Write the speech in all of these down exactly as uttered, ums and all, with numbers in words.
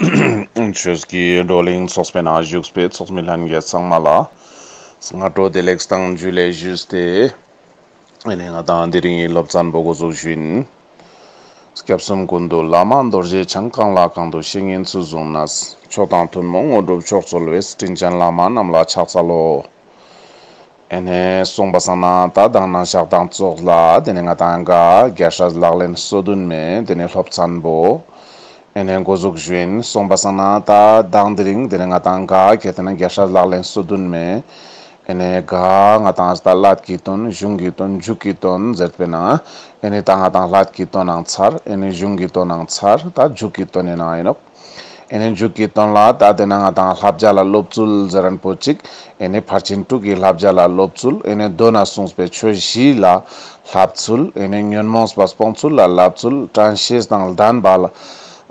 ཆོས་ཀྱི་བགྲོ་གླེང་ཚོགས་པའི་ནང་བཞུགས་པའི་ཚོགས་མི་ལྷན་རྒྱས་ཚང་མ་ལ་སྔ་དྲོ་བདེ་ལེགས་དང་ཇུ་ལེ་ཞུས་ཏེ། ཨེ་ནེ་ང་ཏང་དེ་རིང་གི་སློབ་ཚན་པོ་འགོ་འཛུགས་ཞུ་ཡིན། སྐྱབས་གསུམ་ཀུན་འདུས་བླ་མ་རྡོ་རྗེ་འཆང་། གང་ལ་གང་འདུལ་བཤེས་གཉེན་ཚུལ་བཟུང་ནས། མཆོག་དང་ཐུན་མོང་དངོས་གྲུབ་མཆོག་སྩོལ་བའི། དྲིན་ཅན་བླ་མ་རྣམས་ལ་ཕྱག་འཚལ་ལོ། ཨེ་ནེ་སོང་པ་སང་ན་ད་མདང་ནང་ཞག་དང་ཙོགས་ལ་དེ་ནེ་ང་ཏང་ག་རྒྱལ་སྲས་ལག་ལེན་སོ་བདུན་མའི་དེ་ནེ་སློབ་ཚན་པོ་ཨེ་ནེ་འགོ་འཛུགས་ཞུ་ཡིན། སོང་པ་སང་ན་ད་མདང་དེ་རིང་དེ་ནེ་ང་ཏང་ག་ཁེ་ཏེ་ན་རྒྱལ་སྲས་ལག་ལེན་སོ་བདུན་མའི་ཨེ་ནེ་ག་ང་ཏང་ད་སླད་ཀྱི་དོན། གཞུང་གི་དོན། མཇུག་གི་དོན་ཟེར་བས་ན་ཨེ་ནེ་ད་ང་ཏང་སླད་ཀྱི་དོན་ནང་ཚར། ཨེ་ནེ་གཞུང་གི་དོན་ནང་ཚར། ད་མཇུག་གི་དོན་ནི་ནང་ཡིན་ནོག་ཨེ་ནེ་མཇུག་གི་དོན་ལ་ད་དེ་ན་ང་ཏང་བསླབ་བྱ་ལ་སློབ་ཚུལ་ཟེར་མཁན་པོ་ཅིག་ཨེ་ནེ་ཕར་ཕྱིན་དྲུག་གི་བསླབ་བྱ་ལ་སློབ་ཚུལ། ཨེ་ནེ་མདོ་ན་གསུངས་པའི་ཆོས་བཞི་ལ་བསླབ་ཚུལ། ཨེ་ནེ་ཉོན་མོངས་པ་སྤོང་ཚུལ་ལ་བསླབ་ཚུལ། དྲན་ཤེས་དང་ལྡན་པ་ལ་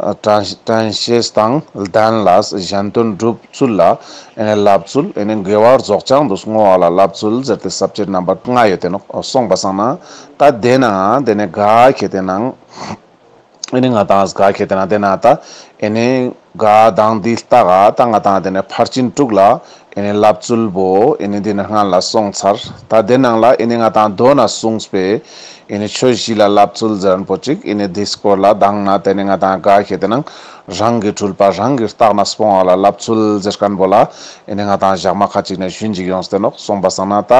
དྲན་དྲན་ཤེས་དང་ལྡན་ལ་གཞན་དོན་སྒྲུབ་ཚུལ་ལ་ཨེ་ནེ་བསླབ་ཚུལ། ཨེ་ནེ་དགེ་བ་རྫོགས་བྱང་དུ་བསྔོ་བ་ལ་བསླབ་ཚུལ་ཟེར་ཏེ་ས་བཅད་རྣམ་པ་ལྔ་ཡོད་དེ་ནོག་སོང་པ་སང་ན་ད་དེ་ན་དེ་ནེ་ག་ཁེ་ཏེ་ནང་ཨེ་ནེ་ང་ཏང་ག་ཁེ་ཏེ་ན་དེ་ན་ད་ཨེ་ནེ་ག་དང་དེ་ལྟ་ག་ད་ང་ཏང་དེ་ནེ་ཕར་ཕྱིན་དྲུག་ལ་ཨེ་ནེ་བསླབ་ཚུལ་བོ་ཨེ་ནེ་དེ་ནེ་སྔན་ལ་སོང་ཚར། ད་དེ་ནང་ལ་ཨེ་ནེ་ང་ཏང་མདོ་ན་གསུངས་པའི་ཨེ་ནེ་ཆོས་བཞི་ལ་བསླབ་ཚུལ་ཟེར་མཁན་པོ་ཅིག་ཨེ་ནེ་དེའི་སྐོར་ལ་མདང་ན་དེ་ནེ་ང་ཏང་ག་ཁེ་ཏེ་ན་རང་གི་འཁྲུལ་པ་རང་གིས་བརྟགས་ནས་སྤོང་བ་ལ་བསླབ་ཚུལ་ཟེར་མཁན་པོ་ལ་ཨེ་ནེ་ང་ཏང་ཞག་མ་ཁ་ཅིག་ནེ་ཞུན་ཅིག་ཡོངས་ཏེ་ནོག་སོང་པ་སང་ན་ད་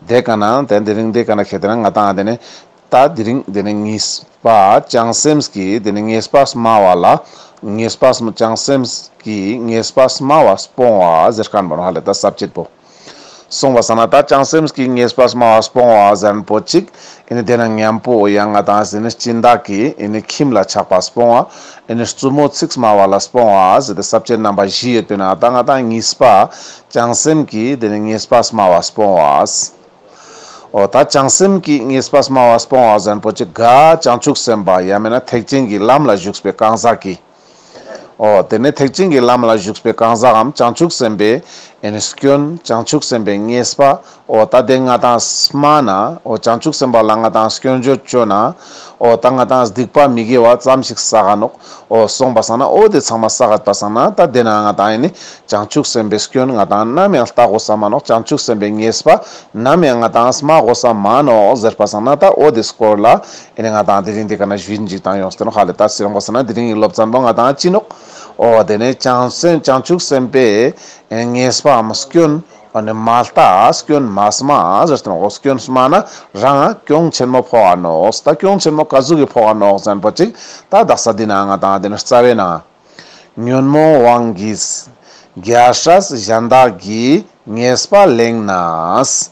དེ་ཀ་ན་དེ་དེ་རིང་དེ་ཀ་ན་ཁེ་ཏེ་ན་ང་ཏང་དེ་ནེ་ད་དེ་རིང་དེ་ནེ་ངེས་པ་བྱང་སེམས་ཀྱི་དེ་ནེ་ངེས་པ་སྨྲ་བ་ལ། ངེས་པ་སྨ་བྱང་སེམས་ཀྱི་ངེས་པ་སྨྲ་བ་སྤོང་བ་ཟེར་མཁན་པོ་ནོག་ཧ་ལེ། ད་ས་བཅད་པོ་སོང་པ་སང་ན་ད་བྱང་སེམས་ཀྱི་ངེས་པ་སྨྲ་བ་སྤོང་བ་ཟེར་མཁན་པོ་ཅིག་ཨེ་ནེ་དེ་ན་མཉམ་པོ་ཡང་ང་ཏང་ཟེར་ནི་སྦྱིན་བདག་གི་ཨེ་ནེ་ཁྱིམ་ལ་ཆགས་པ་སྤོང་བ། ཨེ་ནེ་རྩུབ་མོ་ཚིག་སྨྲ་བ་ལ་སྤོང་བ་ཟེར་ཏེ་ས་བཅད་རྣམ་པ་བཞི་ཡོད་པས་ན་ད་ང་ཏང་ངེས་པ་བྱང་སེམས་ཀྱི་དེ་ནེ་ངེས་པ་སྨྲ་བ་སྤོང་བ། འོ་ད་བྱང་སེམས་ཀྱི་ངེས་པ་སྨྲ་བ་སྤོང་བ་ཟེར་མཁན་པོ་ཅིག་ག་བྱང་ཆུབ་སེམས་དཔའ་ཡང་མེད་ན་ཐེག་ཆེན་གྱི་ལམ་ལ་ཞུགས་པའི་གང་ཟག་གི། འོ་དེ་ནེ་ཐེག་ཆེན་གྱི་ལམ་ལ་ཞུགས་པའི་གང་ཟག་གམ་བྱང་ཆུབ་སེམས་དཔའི་ཨེ་ནེ་སྐྱོན། བྱང་ཆུབ་སེམས་དཔའི་ངེས་པ། འོ་ད་དེ་ང་ཏང་སྨྲ་ན། འོ་བྱང་ཆུབ་སེམས་དཔའ་ལ་ང་ཏང་སྐྱོན་བརྗོད་བཅོ་ན། འོ་ད་ང་ཏང་སྡིག་པ་མི་དགེ་བ་ཙམ་ཞིག་བསགས་ག་ནོག་འོ་སོང་པ་སང་ན་འོ་དེ་ཚང་མ་བསགས་པ་སང་ན་ད་དེ་ན་ང་ཏང་ཨེ་ནེ་བྱང་ཆུབ་སེམས་དཔའི་སྐྱོན་ང་ཏང་ནམ་ཡང་ལྟ་དགོས་ས་མ་ནོག་བྱང་ཆུབ་སེམས་དཔའི་ངེས་པ་ནམ་ཡང་ང་ཏང་སྨྲ་དགོས་ས་མ་ནོག་ཟེར་པ་སང་ན་ད་འོ་དེ་སྐོར་ལ་ཨེ་ནེ་ང་ཏང་དེ་རིང་དེ་ཀ་ན་ཞུན་ཅིག་བཏང་ཡོངས་ཏེ་ནོག་ཧ་ལེ། ད་སོང་པ་སང་ན་དེ་རིང་གི་སློབ་ཚན་པོ་ང་ཏང་ཅི་ནོག་འོ་དེ་ནེ་བྱང་སེམས་བྱང་ཆུབ་སེམས་དཔའི་ངེས་པའམ་སྐྱོན། འོ་ནེ་མ་ལྟ་སྐྱོན་མ་སྨྲ་ཟེར་ཏེ་ནོག་འོ་སྐྱོན་སྨྲ་ན་རང་ང་གྱོང་ཆེན་མོ་ཕོག་ག་ནོག་ད་གྱོང་ཆེན་མོ་ག་ཟུག་གི་ཕོག་ག་ནོག་ཟེར་མཁན་པོ་ཅིག་ད་དག་ས་དེ་ན་ང་ཏང་དེ་ནེ་རྩ་བའི་ནང་ཉོན་མོངས་དབང་གིས་རྒྱལ་སྲས་གཞན་དག་གི། ངེས་པ་གླེང་ནས་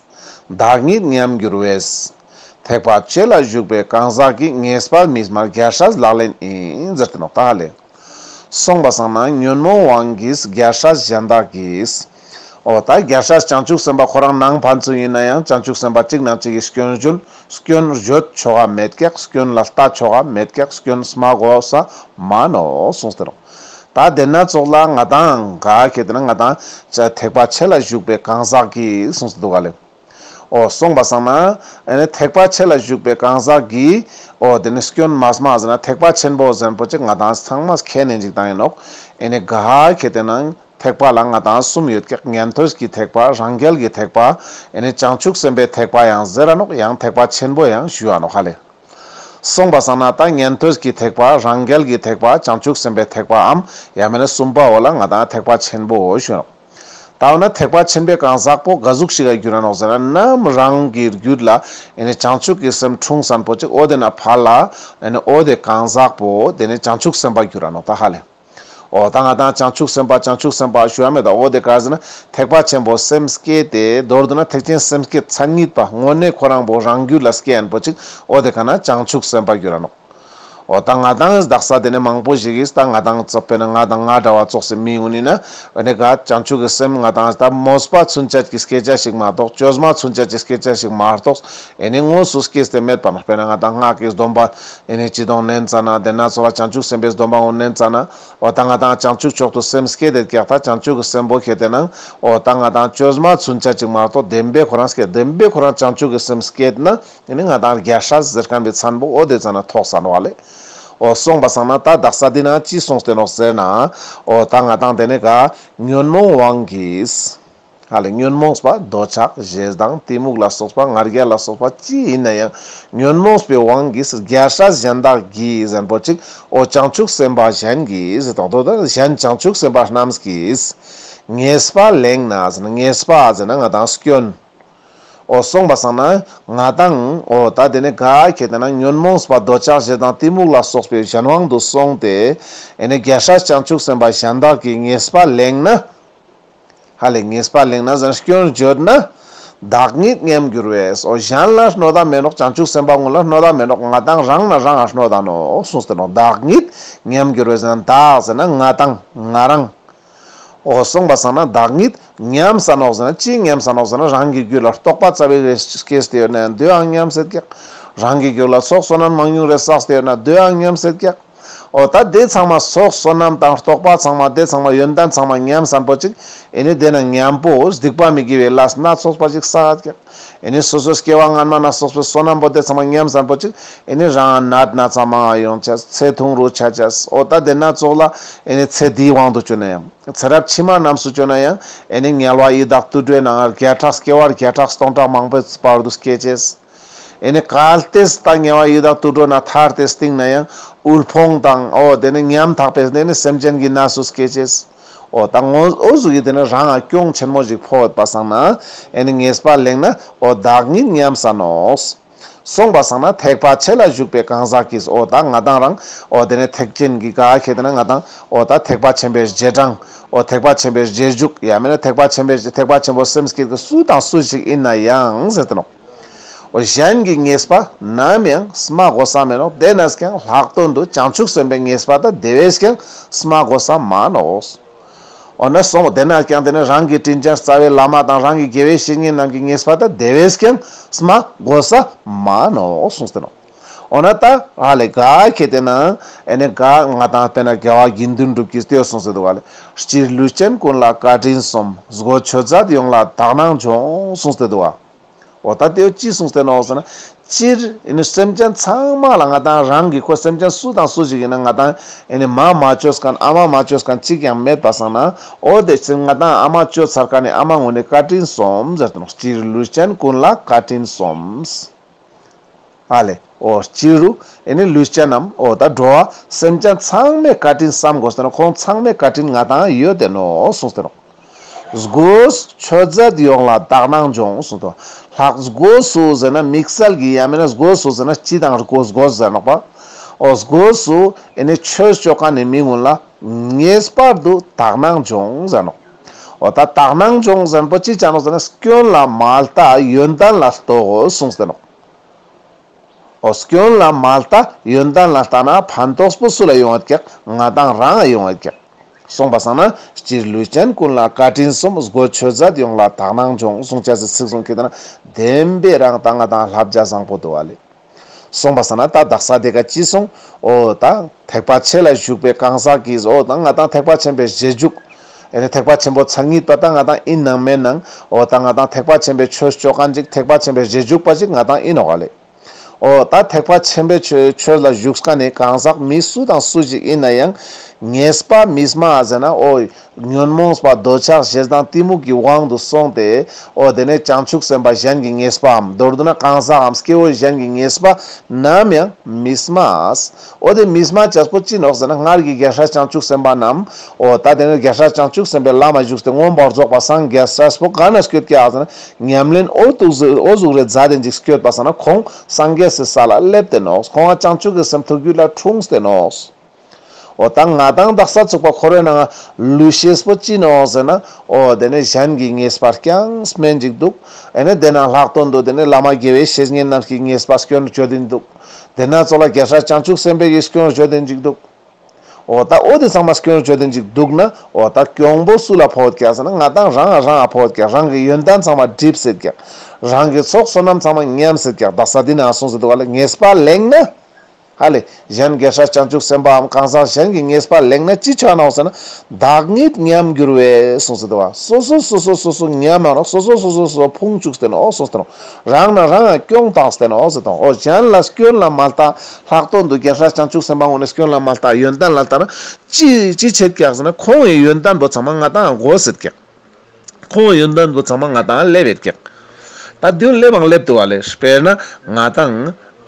བདག་ཉིད་ཉམས་འགྱུར་བས། ཐེག་པ་ཆེ་ལ་ཞུགས་པའི་གང་ཟག་གི། ངེས་པ་མི་སྨྲ་རྒྱལ་སྲས་ལག་ལེན་ཡིན་ཟེར་ཏེ་ནོག་ད་ཧ་ལེ། སོང་པ་སང་ན་ཉོན་མོངས་དབང་གིས་རྒྱལ་སྲས་གཞན་དག་གི། འོ་ད་རྒྱལ་སྲས་བྱང་ཆུབ་སེམས་དཔའ་ཁོ་རང་ནང་ཕན་ཚུན་ཡིན་ན་ཡང་བྱང་ཆུབ་སེམས་དཔའ་གཅིག་ནང་གཅིག་གི་སྐྱོན་བརྗོད་སྐྱོན་བརྗོད་ཆོག་ག་མེད་ཀྱག་སྐྱོན་ལ་ལྟ་ཆོག་ག་མེད་ཀྱག་སྐྱོན་སྨྲ་དགོས་ས་མ་ནོག་གསུངས་ཏེ་ནོག་ད་དེ་ན་ཙོགས་ལ་ང་ཏང་ག་ཁེ་ཏེ་ན་ང་ཏང་ཐེག་པ་ཆེ་ལ་ཞུགས་པའི་གང་ཟག་གི་གསུངས་ཏེ་འདུག་ག་ལེ། འོ་སོང་པ་སང་ན་ཨེ་ནེ་ཐེག་པ་ཆེ་ལ་ཞུགས་པའི་གང་ཟག་གི། འོ་དེ་ནེ་སྐྱོན་མ་སྨྲ་ཟེར་ན་ཐེག་པ་ཆེན་པོ་ཟེར་མཁན་པོ་ཅིག་ང་ཏང་ཚང་མ་མཁྱེན་ནེ་ཅིག་བཏང་ཡིན་ནོག་ཨེ་ནེ་ག་ཁེ་ཏེ་ན་ཐེག་པ་ལ་ང་ཏང་གསུམ་ཡོད་ཀྱག་ཉན་ཐོས་ཀྱི་ཐེག་པ། རང་རྒྱལ་གྱི་ཐེག་པ། ཨེ་ནེ་བྱང་ཆུབ་སེམས་དཔའི་ཐེག་པ་ཡང་ཟེར་ར་ནོག་ཡང་ཐེག་པ་ཆེན་པོ་ཡང་ཞུ་བ་ནོག་ཧ་ལེ། སོང་པ་སང་ན་ད་ཉན་ཐོས་ཀྱི་ཐེག་པ། རང་རྒྱལ་གྱི་ཐེག་པ། བྱང་ཆུབ་སེམས་དཔའི་ཐེག་པའམ་ཡང་མེད་ན་གསུམ་པ་བོ་ལ་ང་ཏང་ཐེག་པ་ཆེན་པོ་ཞུ་ནོག་ད་འོ་ན་ཐེག་པ་ཆེན་པོའི་གང་ཟག་པོ་ག་ཟུག་ཞིག་ག་འགྱུར་ར་ནོག་ཟེར་ན་ནམ་རང་གི་རྒྱུད་ལ་ཨེ་ནེ་བྱང་ཆུབ་ཀྱི་སེམས་འཁྲུངས་ས་པོ་ཅིག་འོ་དེ་ན་ཕར་ལ་ཨེ་ནེ་འོ་དེ་གང་ཟག་པོ་དེ་ནེ་བྱང་ཆུབ་སེམས་དཔའ་འགྱུར་ར་ནོག་ད་ཧ་ལེ། འོ་ད་ང་ཏང་བྱང་ཆུབ་སེམས་དཔའ་བྱང་ཆུབ་སེམས་དཔའ་ཞུ་བ་མེད་ད། འོ་དེ་ག་ཟེར་ན་ཐེག་པ་ཆེན་པོ་སེམས་བསྐྱེད་དེ་མདོར་བསྡུ་ན་ཐེག་ཆེན་སེམས་བསྐྱེད་མཚན་ཉིད་པ་དངོས་གནས་ཁོ་རང་པོ་རང་རྒྱུད་ལ་སྐྱེ་ཡན་པོ་ཅིག་འོ་དེ་ག་ན་བྱང་ཆུབ་སེམས་དཔའ་འགྱུར་ར་ནོག་འོ་ད་ང་ཏང་དག་ས་དེ་ནེ་མང་པོ་ཞིག་གིས་ད་ང་ཏང་ཙོགས་པས་ན་ང་དང་ང་འདྲ་བ་ཙོགས་སེ་མི་ཡོང་ནི་ན། ཨེ་ནེ་ག་བྱང་ཆུབ་ཀྱི་སེམས་ང་ཏང་ད་མོས་པ་ཚུན་ཆད་ཀྱི་སྐད་ཆ་ཞིག་མ་གཏོགས་བཅོས་མ་ཚུན་ཆད་ཀྱི་སྐད་ཆ་ཞིག་མ་གཏོགས་ཨེ་ནེ་དངོས་སུ་སྐྱེས་ཏེ་མེད་པ་ན། དཔེར་ན་ང་ཏང་སྔགས་ཀྱི་སྡོམ་པ་ཨེ་ནེ་ཅི་དང་ནན་ཙ་ན་དེ་ན་ཚོ་བ་བྱང་ཆུབ་སེམས་དཔའི་སྡོམ་པ་འོ་ནན་ཙ་ན། འོ་ད་ང་ཏང་བྱང་ཆུབ་མཆོག་ཏུ་སེམས་བསྐྱེད་དེ་ཀྱག་ད་བྱང་ཆུབ་ཀྱི་སེམས་པོ་ཁྱེར་ཏེ་ན། འོ་ད་ང་ཏང་བཅོས་མ་ཚུན་ཆད་ཅིག་མ་གཏོགས་བདེན་པའི་ཁོ་རང་སྐྱེ། བདེན་པའི་ཁོ་རང་བྱང་ཆུབ་ཀྱི་སེམས་བསྐྱེད་ན། ཨེ་ནེ་ང་ཏང་རྒྱལ་སྲས་ཟེར་ཁན་པའི་མཚན་པོ་འོ་དེ་ཙ་ན་ཐོགས་ས་ནོག་ལེ། འོ་སོང་པ་སང་ན་ད་དག་ས་འདི་ན་ཅི་གསུངས་ཏེ་ནོག་ཟེར་ན། འོ་ད་ང་དང་དེ་ནས་ག་ཉོན་མོངས་དབང་གིས། ཧ་ལེ་ཉོན་མོངས་པ་འདོད་ཆགས་ཞེ་སྡང་གཏི་མུག་ལ་སོགས་པ་ང་རྒྱལ་ལ་སོགས་པ་ཅི་ཡིན་ན་ཡང་ཉོན་མོངས་པའི་དབང་གིས་རྒྱལ་སྲས་གཞན་དག་གིས་ཟེར་པོ་ཅིག་འོ་བྱང་ཆུབ་སེམས་དཔའ་གཞན་གྱིས་ཟེར་དང་དོ་ད་གཞན་བྱང་ཆུབ་སེམས་དཔའ་རྣམས་ཀྱིས་ཉེས་པ་གླེང་ན་ཟེར་ན་ཉེས་པ་ཟེར་ན་ང་དང་སྐྱོན། འོ་སོང་པ་སང་ན་ང་དང་འོ་ད་དེ་ནས་ག་ཁེ་ཏེ་ན་ཉོན་མོངས་པ་འདོད་ཆགས་ཞེ་སྡང་གཏི་མུག་ལ་སོགས་པའི་གཞན་དབང་དུ་སོང་སྟེ་ཨེ་ནི་རྒྱལ་སྲས་བྱང་ཆུབ་སེམས་དཔའ་གཞན་དག་གིས་ཉེས་པ་གླེང་ན། ཧ་ལེ་ཉེས་པ་གླེང་ན་ཟེར་ན་སྐྱོན་བརྗོད་ན། བདག་ཉིད་ཉམས་འགྱུར་བས། འོ་གཞན་ལ་གནོད་ད་མེད་ནོག་བྱང་ཆུབ་སེམས་དཔའ་ཀུན་ལ་གནོད་ད་མེད་ནོག་ང་དང་རང་ན་རང་ང་གནོད་ད་ནོག་གསུངས་ཏེ་ནོག་བདག་ཉིད་ཉམས་འགྱུར་བས་ཟེར་ན་བདག་ཟེར་ན་ང་དང་ང་རང་། འོ་སོང་པ་སང་ན་བདག་ཉིད་ཉམས་ས་ནོག་ཟེར་ན་ཅི་ཉམས་ས་ནོག་ཟེར་ན་རང་གི་རྒྱུད་ལ་རྟོག་པ་རྩ་བའི་རེ་སྐྱེས་ཏེ་ཡོད་ན་ཡང་དེའང་ཉམས་སད་ཀྱག་རང་གི་རྒྱུད་ལ་ཚོགས་བསོད་ནམས་མང་ཉུང་རེ་བསགས་ཏེ་ཡོད་ན་དེའང་ཉམས་སད་ཀྱག་འོ་ད་དེ་ཚང་མ་ཚོགས་བསོད་ནམས་དང་རྟོག་པ་ཚང་མ་དེ་ཚང་མ་ཡོན་ཏན་ཚང་མ་ཉམས་ས་པོ་ཅིག་ཨེ་ནི་དེ་ན་ཉམ་པོ་སྡིག་པ་མི་དགེ་བའི་ལས་སྣ་ཚོགས་པ་ཅིག་བསགས་ཀྱག་ཨེ་ནི་སོ་སོ་སྐྱེ་བ་སྔན་མ་ན་ཚོགས་པའི་བསོད་ནམས་པོ་དེ་ཚང་མ་ཉམས་ས་པོ་ཅིག་ཨེ་ནི་རང་ནད་ན་ཚ་མང་ང་ཡོང་ཆས་ཚེ་ཐུང་རུ་ཆ་ཆས། འོ་ད་དེ་ན་ཚོགས་ལ་ཨེ་ནི་ཚེ་འདིའི་དབང་དུ་བཅུག་ན་ཡང་ཚེ་རབས་ཕྱི་མ་རྣམས་སུ་བཅུག་ན་ཡང་ཨེ་ནི་དམྱལ་བ་ཡི་དྭགས་དུད་འགྲོའི་ནང་བརྒྱ་ཕྲག་སྐྱེ་བ་བརྒྱ་ཕྲག་སྟོང་ཕྲག་མང་པོའི་བར་དུ་སྐྱེ་ཆས། ཨེ་ནི་གལ་ཏེ་ད་དམྱལ་བ་ཡི་དྭགས་དུད་འགྲོ་ན་ཐར་ཏེ་སྟིང་ན་ཡང་དབུལ་ཕོངས་དང་འོ་དེ་ནི་ཉམ་ཐག་པའི་དེ་ནི་སེམས་ཅན་གྱི་གནས་སུ་སྐྱེ་ཆས། འོ་ད་ངོ་འོ་ཟུག་གི་དེ་ནི་རང་ང་གྱོང་ཆེན་མོ་ཞིག་ཕོག་ཡོད་པ་སང་ན་ཨེ་ནི་ཉེས་པ་གླེང་ན་འོ་བདག་ཉིད་ཉམས་ས་ནོག་སོང་པ་སང་ན་ཐེག་པ་ཆེ་ལ་ཞུགས་པའི་གང་ཟག་གིས་འོ་ད་ང་དང་རང་འོ་དེ་ནི་ཐེག་ཆེན་གྱི་ག་ཁེ་ཏེ་ན་ང་དང་འོ་ད་ཐེག་པ་ཆེན་པོའི་རྗེས་འབྲང་འོ་ཐེག་པ་ཆེན་པོའི་རྗེས་འཇུག་ཡང་མིན་ན་ཐེག་པ་ཆེན་པོའི་ཐེག་པ་ཆེན་པོ་སེམས་བསྐྱེད་ཀྱི་སུ་དང་སུ་ཞིག་ཡིན་ན་ཡང་ཟེར་ཏེ་ནོག་འོ་གཞན་གྱི་ཉེས་པ་ནམ་ཡང་སྨྲ་དགོས་ས་མེད་ནོག་དེ་ནས་ཀྱང་ལྷག་དོན་དུ་བྱང་ཆུབ་སེམས་དཔའི་ཉེས་པ་དང་དེ་བས་ཀྱང་སྨྲ་དགོས་ས་མ་ནོག་འོ་ན་སོང་དེ་ན་ཀྱང་དེ་ནི་རང་གི་དྲིན་ཅན་རྩ་བའི་བླ་མ་དང་རང་གི་དགེ་བའི་བཤེས་གཉེན་རྣམས་ཀྱི་ཉེས་པ་དང་དེ་བས་ཀྱང་སྨྲ་དགོས་ས་མ་ནོག་གསུངས་ཏེ་ནོག་འོ་ན་ད་ཧ་ལེ་ག་ཁེ་ཏེ་ན་ཨེ་ནི་ག་ང་དང་དཔེར་ན་རྒྱལ་བ་དགེ་འདུན་གྲུབ་ཀྱིས་དེ་གསུངས་ཏེ་འདུག་ག་ལེ། སྤྱིར་ལུས་ཅན་ཀུན་ལ་བཀའ་དྲིན་སོམས། སྒོ་ཆོད་མཛད་ཡོངས་ལ་དག་སྣང་སྦྱོངས་གསུངས་ཏེ་འདུག་ག་འོ་ད་དེ་ཅི་གསུངས་ཏེ་ནོག་ཟེར་ན། སྤྱིར་ཨེ་ནི་སེམས་ཅན་ཚང་མ་ལ་ང་དང་རང་གི་ཁོ་སེམས་ཅན་སུ་དང་སུ་ཞིག་ཡིན་ན་ང་དང་ཨེ་ནི་མ་མ་བཅོས་མཁན་ཨ་མ་མ་བཅོས་མཁན་གཅིག་ཀྱང་མེད་པ་སང་ན་འོ་དེ་ཕྱིར་ང་དང་ཨ་མ་བཅོས་ཚར་མཁན་ནི་ཨ་མ་ངོ་ནས་བཀའ་དྲིན་སོམས་ཟེར་ཏེ་ནོག་སྤྱིར་ལུས་ཅན་ཀུན་ལ་བཀའ་དྲིན་སོམས། ཨ་ལེ། འོ་སྤྱིར་རུ་ཨེ་ནི་ལུས་ཅན་ནམ་འོ་ད་འགྲོ་བ་སེམས་ཅན་ཚང་མའི་བཀའ་དྲིན་བསམ་དགོས་ཟེར་ན་ཁོང་ཚང་མའི་བཀའ་དྲིན་ང་དང་ཡོད་དེ་ནོག་གསུངས་ཏེ་ནོག་སྒོ་ཆོད་མཛད་ཡོངས་ལ་དག་སྣང་སྦྱོངས་གསུངས་ཏེ་ནོག་ལྷག་སྒོ་སུ་ཟེར་ན་དམིགས་བསལ་གྱི་ཡང་མིན་ན་སྒོ་སུ་ཟེར་ན་སྤྱི་དང་སྒོ་སྒོ་ཟེར་ནོག་པ། འོ་སྒོ་སུ་ཨེ་ནི་ཆོས་ཅོ་མཁན་ནི་མི་ཀུན་ལ་ངེས་པར་དུ་དག་སྣང་སྦྱོངས་ཟེར་ནོག་འོ་ད་དག་སྣང་སྦྱོངས་ཟེར་ན་པོ་ཅི་ཅང་ནོག་ཟེར་ན་སྐྱོན་ལ་མ་ལྟ་ཡོན་ཏན་ལ་ལྟོས་གསུངས་ཏེ་ནོག་འོ་སྐྱོན་ལ་མ་ལྟ་ཡོན་ཏན་ལ་ལྟ་ན་ཕན་ཐོགས་པོ་སུ་ལ་ཡོང་བ་ཀྱག་ང་དང་རང་ང་ཡོང་བ་ཀྱག་སོང་པ་སང་ན་སྤྱིར་ལུས་ཅན་ཀུན་ལ་བཀའ་དྲིན་སོམས། སྒོ་ཆོད་མཛད་ཡོངས་ལ་དག་སྣང་སྦྱོངས་གསུངས་ཅེས་སི་ཚིག་གསུང་ཁེ་ཏེ་ན་བདེན་པའི་རང་ད་ང་དང་བསླབ་བྱ་བཟང་པོ་འདུག་ག་ལེ། སོང་པ་སང་ན་ད་དག་ས་དེ་ཀ་ཅི་སོང་། འོ་ད་ཐེག་པ་ཆེ་ལ་ཞུགས་པའི་གང་ཟག་གིས་འོ་ད་ང་དང་ཐེག་པ་ཆེན་པོའི་རྗེས་འཇུག་ཨེ་ནི་ཐེག་པ་ཆེན་པོ་མཚན་ཉིད་པ་ད་ང་དང་ཡིན་ནང་མེད་ནང་འོ་ད་ང་དང་ཐེག་པ་ཆེན་པོའི་ཆོས་ཅོ་མཁན་ཅིག་ཐེག་པ་ཆེན་པོའི་རྗེས་འཇུག་པ་ཅིག་ང་དང་ཡིན་ནོག་ག་ལེ། འོ་ད་ཐེག་པ་ཆེན་པོའི་ཆོས་ཆོས་ལ་ཞུགས་མཁན་ནི་གང་ཟག་མི་སུ་དང་སུ་ཞིག་ཡིན་ན་ཡང་ཉེས་པ་མི་སྨྲ་ཟེར་ན་འོ་ཉོན་མོངས་པ་འདོད་ཆགས་ཞེ་སྡང་གཏི་མུག་གི་དབང་དུ་སོང་སྟེ་འོ་དེ་ནས་བྱང་ཆུབ་སེམས་དཔའ་གཞན་གྱི་ཉེས་པའམ་མདོར་བསྡུ་ན་གང་ཟག་གམ་སྐྱེ་བོ་གཞན་གྱི་ཉེས་པ་ནམ་ཡང་མི་སྨྲ། འོ་དེ་མི་སྨྲ་ཅེས་པོ་ཅི་ནོག་ཟེར་ན་སྔར་གྱི་རྒྱལ་སྲས་བྱང་ཆུབ་སེམས་དཔའ་རྣམས་འོ་ད་དེ་ནས་རྒྱལ་སྲས་བྱང་ཆུབ་སེམས་དཔའི་ལམ་ལ་ཞུགས་ཏེ་མངོན་པར་རྫོགས་པ་སངས་རྒྱས་ས་པོ་ག་ན་སྐྱོད་ཀྱག་ཟེར་ན་ཉམས་ལེན་འོ་དུག་ཟེར་འོ་ཟུག་རེ་མཛད་དེ་ཅིག་སྐྱོད་པ་སང་ན་ཁོང་སངས་རྒྱས་སི་ས་ལ་སླེབས་ཏེ་ནོག་ཁོང་ང་བྱང་ཆུབ་ཀྱི་སེམས་ཐུགས་རྒྱུད་ལ་འཁྲུངས་ཏེ་ནོག་འོ་ད་ང་དང་དག་ས་ཚུགས་པ་འཁོར་བའི་ནང་ལུས་ཤེས་པོ་ཅི་ནོག་ཟེར་ན་འོ་དེ་ནས་གཞན་གྱི་ཉེས་པ་རྐྱང་སྨན་ཅིག་འདུག་ཨེ་ནས་དེ་ན་ལྷག་དོན་དུ་དེ་ནས་བླ་མ་དགེ་བའི་བཤེས་གཉེན་རྣམས་ཀྱི་ཉེས་པ་སྐྱོན་བརྗོད་དེ་འདུག་དེ་ན་ཚོགས་ལ་རྒྱལ་སྲས་བྱང་ཆུབ་སེམས་དཔའི་སྐྱོན་བརྗོད་དེ་ཅིག་འདུག་འོ་ད་འོ་དེ་ཚང་མ་སྐྱོན་བརྗོད་དེ་ཅིག་འདུག་ན་འོ་ད་གྱོང་པོ་སུ་ལ་ཕོག་ཀྱག་ཟེར་ན་ང་དང་རང་ང་རང་ང་ཕོག་ཀྱག་རང་གི་ཡོན་ཏན་ཚང་མ་འགྲིབ་སེད་ཀྱག་རང་གི་ཚོགས་བསོད་ནམས་ཚང་མ་ཉམས་སེད་ཀྱག་དག་ས་འདི་ན་གསུངས་སེད་འདུག་ག་ལེ། ཉེས་པ་གླེང་ན། ཧ་ལེ། གཞན་རྒྱལ་སྲས་བྱང་ཆུབ་སེམས་དཔའམ་གང་ཟག་གཞན་གྱི་ཉེས་པ་ལེན་ན་ཅི་ཆ་ནོག་ཟེར་ན། བདག་ཉིད་ཉམས་འགྱུར་བས་གསུངས་ཏེ་འདུག་པ། སོ་སོ་སོ་སོ་སོ་སོ་ཉམས་ཨ་ནོག། སོ་སོ་སོ་སོ་སོ་ཕུང་བཅུག་སྟེ་ནོག་གསུངས་ཏེ་ནོག། རང་ན་རང་ང་སྐྱོན་བཏགས་ཏེ་ནོག་ཟེར་དང་། འོ་གཞན་ལ་སྐྱོན་ལ་མ་ལྟ། ལྷག་དོན་དུ་རྒྱལ་སྲས་བྱང་ཆུབ་སེམས་དཔའ་ངོ་ནས་སྐྱོན་ལ་མ་ལྟ། ཡོན་ཏན་ལ་ལྟ་ན་ཅི་ཅི་ཆེད་ཀྱག་ཟེར་ན། ཁོང་གི་ཡོན་ཏན་པོ་ཚང་མ་ང་ཏང་དགོས་ཟེར་ཀྱག། ཁོང་ཡོན་ཏན་པོ་ཚང་མ་ང་ཏང་སླེབས་ཡོད་ཀྱག། ད་དུས་སླེབས་བང་སླེབས་འདུག་པ་ལེ། དཔེར་ན་ང་ཏང་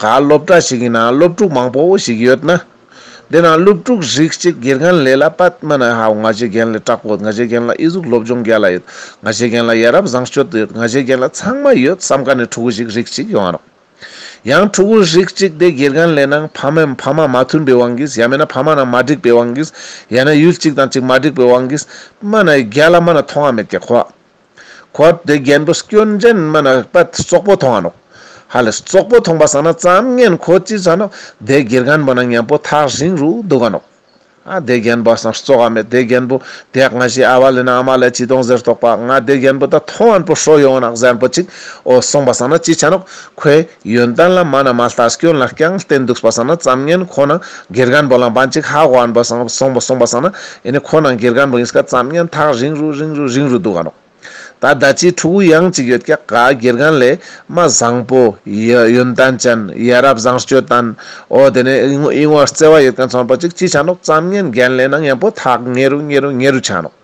ག་སློབ་གྲྭ་ཞིག་ཡིན་ན་སློབ་ཕྲུག་མང་པོ་ཞིག་ཡོད་ན། དེ་ན་སློབ་ཕྲུག་རིགས་གཅིག་དགེ་རྒན་ལས་ལ་པད་མ་ན་ཧ་ང་ཞའི་རྒན་ལས་དྲག་པོ། ང་ཞའི་རྒན་ལ་ཨི་ཟུག་སློབ་སྦྱོང་རྒྱལ་ལ་ཡོད། ང་ཞའི་རྒན་ལ་ཡ་རབས་བཟང་སྤྱོད་ཡོད། ང་ཞའི་རྒན་ལ་ཚང་མ་ཡོད་བསམ་མཁན་ནི་ཕྲུ་གུ་ཞིག་རིགས་གཅིག་ཡོང་ང་ནོག། ཡང་ཕྲུ་གུ་རིགས་གཅིག་དེ་དགེ་རྒན་ལས་ནང་ཕ་མ་ཕ་མ་མ་མཐུན་པའི་དབང་གིས། ཡང་མེད་ན་ཕ་མ་ནང་མ་འགྲིག་པའི་དབང་གིས། ཡང་ན་ཡུལ་གཅིག་དང་གཅིག་མ་འགྲིག་པའི་དབང་གིས། མ་ན་རྒྱལ་ལ་མ་ན་མཐོང་ང་མེད་ཀྱག་ཁོ། ཁོ་དེ་རྒན་པོ་སྐྱོན་ཅན་མ་ན་པད་རྩོག་པོ་མཐོང་ང་ནོག། ཧ་ལེ་རྩོག་པོ་མཐོང་པ་སང་ན་ཙམ་ངན་ཁོ་ཅི་ཆ་ནོག། དེ་དགེ་རྒན་པོ་ནང་མཉམ་པོ་ཐག་རིང་རུ་འདུག་ག་ནོག། ཨ་དེ་རྒན་པོ་སང་རྩོག་ག་མེད། དེ་རྒན་པོ་དེ་ང་ཞའི་ཨ་བ་ལས་ན་ཨ་མ་ལས་ཅི་གཏོང་ཟེར་རྟོག་པ། ང་དེ་རྒན་པོ་ད་མཐོང་ངན་པོ་ཧྲོ་ཡོང་ནག་ཟེར་པོ་ཅིག། འོ་སོང་པ་སང་ན་ཅི་ཆ་ནོག། ཁོའི་ཡོན་ཏན་ལ་མ་ན་མ་ལྟ་སྐྱོན་ལ་རྐྱང་བསྟེན་འདུག་པ་སང་ན་ཙམ་ངན་ཁོ་ནང་དགེ་རྒན་པོ་ལ་བན་ཅིག་ཧ་གོ་ངན་པོ་སང་སོང་པ་སོང་པ་སང་ན་ཨེ་ནི་ཁོ་ནང་དགེ་རྒན་པོ་ཡིན་སྐ་ཙམ་ངན་ཐག་རིང་རུ་རིང་རུ་རིང་རུ་འདུག་ག་ནོག། ད་ད་ཅི་ཕྲུ་གུ་ཡང་ཅིག་ཡོད་ཀྱག། ག་དགེ་རྒན་ལས་མ་བཟང་པོ་ཡ་ཡོན་ཏན་ཅན་ཡ་རབས་བཟང་སྤྱོད་དང་། འོ་དེ་ནས་ཨིན་ཨིན་བ་བརྩེ་བ་ཡོད་མཁན་ཚང་པ་ཅིག་ཅི་ཆ་ནོག། ཙམ་ངན་རྒན་ལས་ནང་མཉམ་པོ་ཐག་ཉེ་རུ་ཉེ་རུ་ཉེ་རུ་ཆ་ནོག།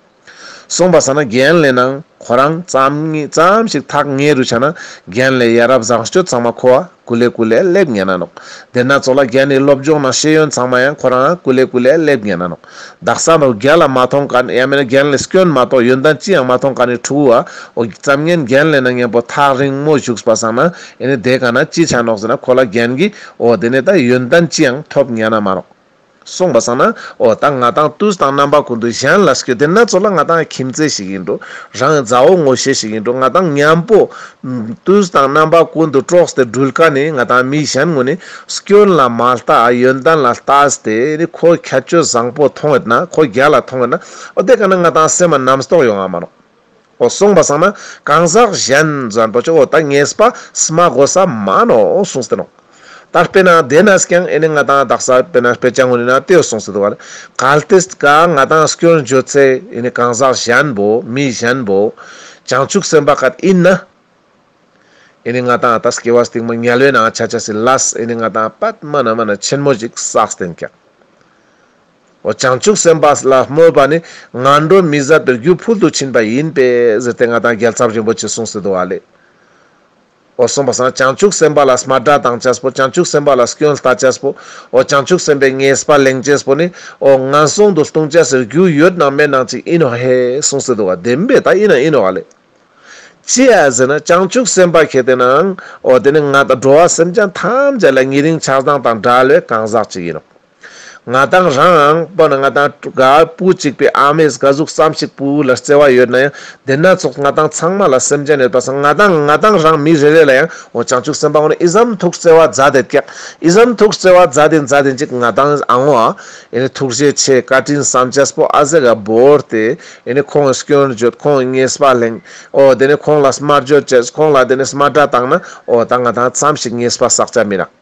སོང་པ་སང་ན་རྒན་ལས་ནང་ཁོ་རང་ཙམ་ཉི་ཙམ་ཞིག་ཐག་ཉེ་རུ་ཆ་ན་རྒན་ལས་ཡ་རབས་བཟང་སྤྱོད་ཚང་མ་ཁོ་བ་ཀུ་ལེ་ཀུ་ལེ་སླེབས་ཉན་ན་ནོག། དེ་ན་ཙོགས་ལ་རྒན་ནི་སློབ་སྦྱོང་ནང་ཤེས་ཡོན་ཚང་མ་ཡང་ཁོ་རང་ཀུ་ལེ་ཀུ་ལེ་སླེབས་ཉན་ན་ནོག། དག་ས་ནོ་རྒྱལ་ལ་མ་མཐོང་མཁན། ཡང་མེད་ན་རྒན་ལས་སྐྱོན་མ་མཐོང་། ཡོན་ཏན་ཅི་ཡང་མ་མཐོང་མཁན་ནི་ཕྲུ་གུ་བ་འོ་ཙམ་ངན་རྒན་ལས་ནང་མཉམ་པོ་ཐག་རིང་མོ་བཞུགས་པ་སང་ན་ཨེ་ནི་དེ་ག་ན་ཅི་ཆ་ནོག་ཟེར་ན། ཁོ་ལ་རྒན་གྱི་འོ་དེ་ནས་ད་ཡོན་ཏན་ཅི་ཡང་ཐོབ་ཉན་ན་མ་ནོག། སོང་པ་སང་ན་འོ་ད་ང་ཏང་དུས་དང་རྣམ་པ་ཀུན་ཏུ་གཞན་ལ་སྐྱོན། དེ་ན་ཙོགས་ལ་ང་ཏང་ཁྱིམ་མཚེས་ཤིག་ཡིན་འགྲོ། རང་མཛའ་བོ་ངོ་ཤེས་ཤིག་ཡིན་འགྲོ། ང་ཏང་མཉམ་པོ་དུས་དང་རྣམ་པ་ཀུན་ཏུ་འགྲོགས་ཏེ་འགྲུལ་མཁན་ནི་ང་ཏང་མི་གཞན་ངོ་ནི་སྐྱོན་ལ་མ་ལྟ་ཡོན་ཏན་ལ་ལྟས་ཏེ་ནི་ཁོ་ཁྱད་ཆོས་བཟང་པོ་མཐོང་ཡོད་ན། ཁོ་རྒྱལ་ལ་མཐོང་ཡོད་ན། འོ་དེ་ག་ན་ང་ཏང་སེམས་མ་རྣམ་རྟོག་ཡོང་ང་མ་ནོག། འོ་སོང་པ་སང་ན་གང་ཟག་གཞན་ཟེར་པོ་ཅིག་འོ་ད་ཉེས་པ་སྨྲ་དགོས་ས་མ་ནོག་གསུངས་ཏེ་ནོག། ད་དཔེར་ན་དེ་ནས་ཀྱང་ཨེ་ནི་ང་ཏང་དག་ས་དཔེར་ན་དཔེ་ཆ་ངོ་ནི་ན་དེ་གསུངས་ཏེ་འདུག་པ་ལེ། གལ་ཏེ་ག་ང་ཏང་སྐྱོན་བརྗོད་ཚེ་ཨེ་ནི་གང་ཟག་གཞན་པོ་མི་གཞན་པོ་བྱང་ཆུབ་སེམས་དཔའ་ག་ཡིན་ན། ཨེ་ནི་ང་ཏང་ད་སྐྱེ་བ་སྟིང་མ་དམྱལ་བའི་ནང་ཆ་ཆ་སི་ལས་ཨེ་ནི་ང་ཏང་པད་མ་ན་མ་ན་ཆེན་མོ་ཞིག་བསགས་ཏེ་ཡིན་ཀྱག། འོ་བྱང་ཆུབ་སེམས་དཔའ་ལ་སྨོད་པ་ནི་ངན་འགྲོར་མི་བཟད་པའི་རྒྱུ་ཕུལ་དུ་ཕྱིན་པ་ཡིན་པས་ཟེར་ཏེ་ང་ཏང་རྒྱལ་ཚབ་རིན་པོ་ཆེས་གསུངས་ཏེ་འདུག་པ་ལེ། འོ་སོང་པ་སང་བྱང་ཆུབ་སེམས་དཔའ་ལ་སྨད་ར་བཏང་ཅེས་པོ། བྱང་ཆུབ་སེམས་དཔའ་ལ་སྐྱོན་ལྟ་ཅེས་པོ། འོ་བྱང་ཆུབ་སེམས་དཔའི་ཉེས་པ་ལེན་ཅེས་པོ་ནི་འོ་ངན་སོང་དུ་ལྟུང་ཅེས་སི་རྒྱུ་ཡོད་ནང་མེད་ནང་ཅིག་ཡིན་ནོག་ཧེ་གསུངས་ཏེ་འདུག་པ། བདེན་པས་ད་ཡིན་ན་ཡིན་ནོག་པ་ལེ། ཅི་ཡ་ཟེར་ན་བྱང་ཆུབ་སེམས་དཔའ་ཁྱེད་དེ་ནང་འོ་དེ་ནི་ང་ཏང་འགྲོ་བ་སེམས་ཅན་ཐམས་ཅད་ལ་ཉེ་རིང་ཆགས་སྡང་དང་བྲལ་བའི་གང་ཟག་ཅིག་ཡིན་ནོག། ང་ཏང་རང་པོ་ན་ང་ཏང་ག་བུ་གཅིག་པའི་ཨ་མས་ག་ཟུག་ཙམ་ཞིག་བུ་ལ་བརྩེ་བ་ཡོད་ན་ཡང་དེ་ན་ཙོགས་ང་ཏང་ཚང་མ་ལ་སེམས་ཅན་ཡོད་པ་སང་ང་ཏང་ང་ཏང་རང་མི་རེ་རེ་ལ་ཡང་འོ་བྱང་ཆུབ་སེམས་དཔའ་འོ་ན་ཨི་ཙམ་ཐུགས་བརྩེ་བ་མཛད་དེ་ཀྱག། ཨི་ཙམ་ཐུགས་བརྩེ་བ་མཛད་དེ་མཛད་དེ་ཅིག་ང་ཏང་ཨ་འོ་ཨ་ཨེ་ནི་ཐུགས་རྗེ་ཆེ་བཀའ་དྲིན་བསམ་ཅེས་པོ་ཨ་ཟེ་ག་བོར་ཏེ་ཨེ་ནི་ཁོང་སྐྱོན་བརྗོད། ཁོང་ཉེས་པ་ལེན། འོ་དེ་ནི་ཁོང་ལ་སྨད་བརྗོད་ཅེས། ཁོང་ལ་དེ་ནི་སྨད་ར་བཏང་ན་འོ་ད་ང་ཏང་ཙམ་ཞིག་ཉེས་པ་བསགས་ཅེས་མི་རག།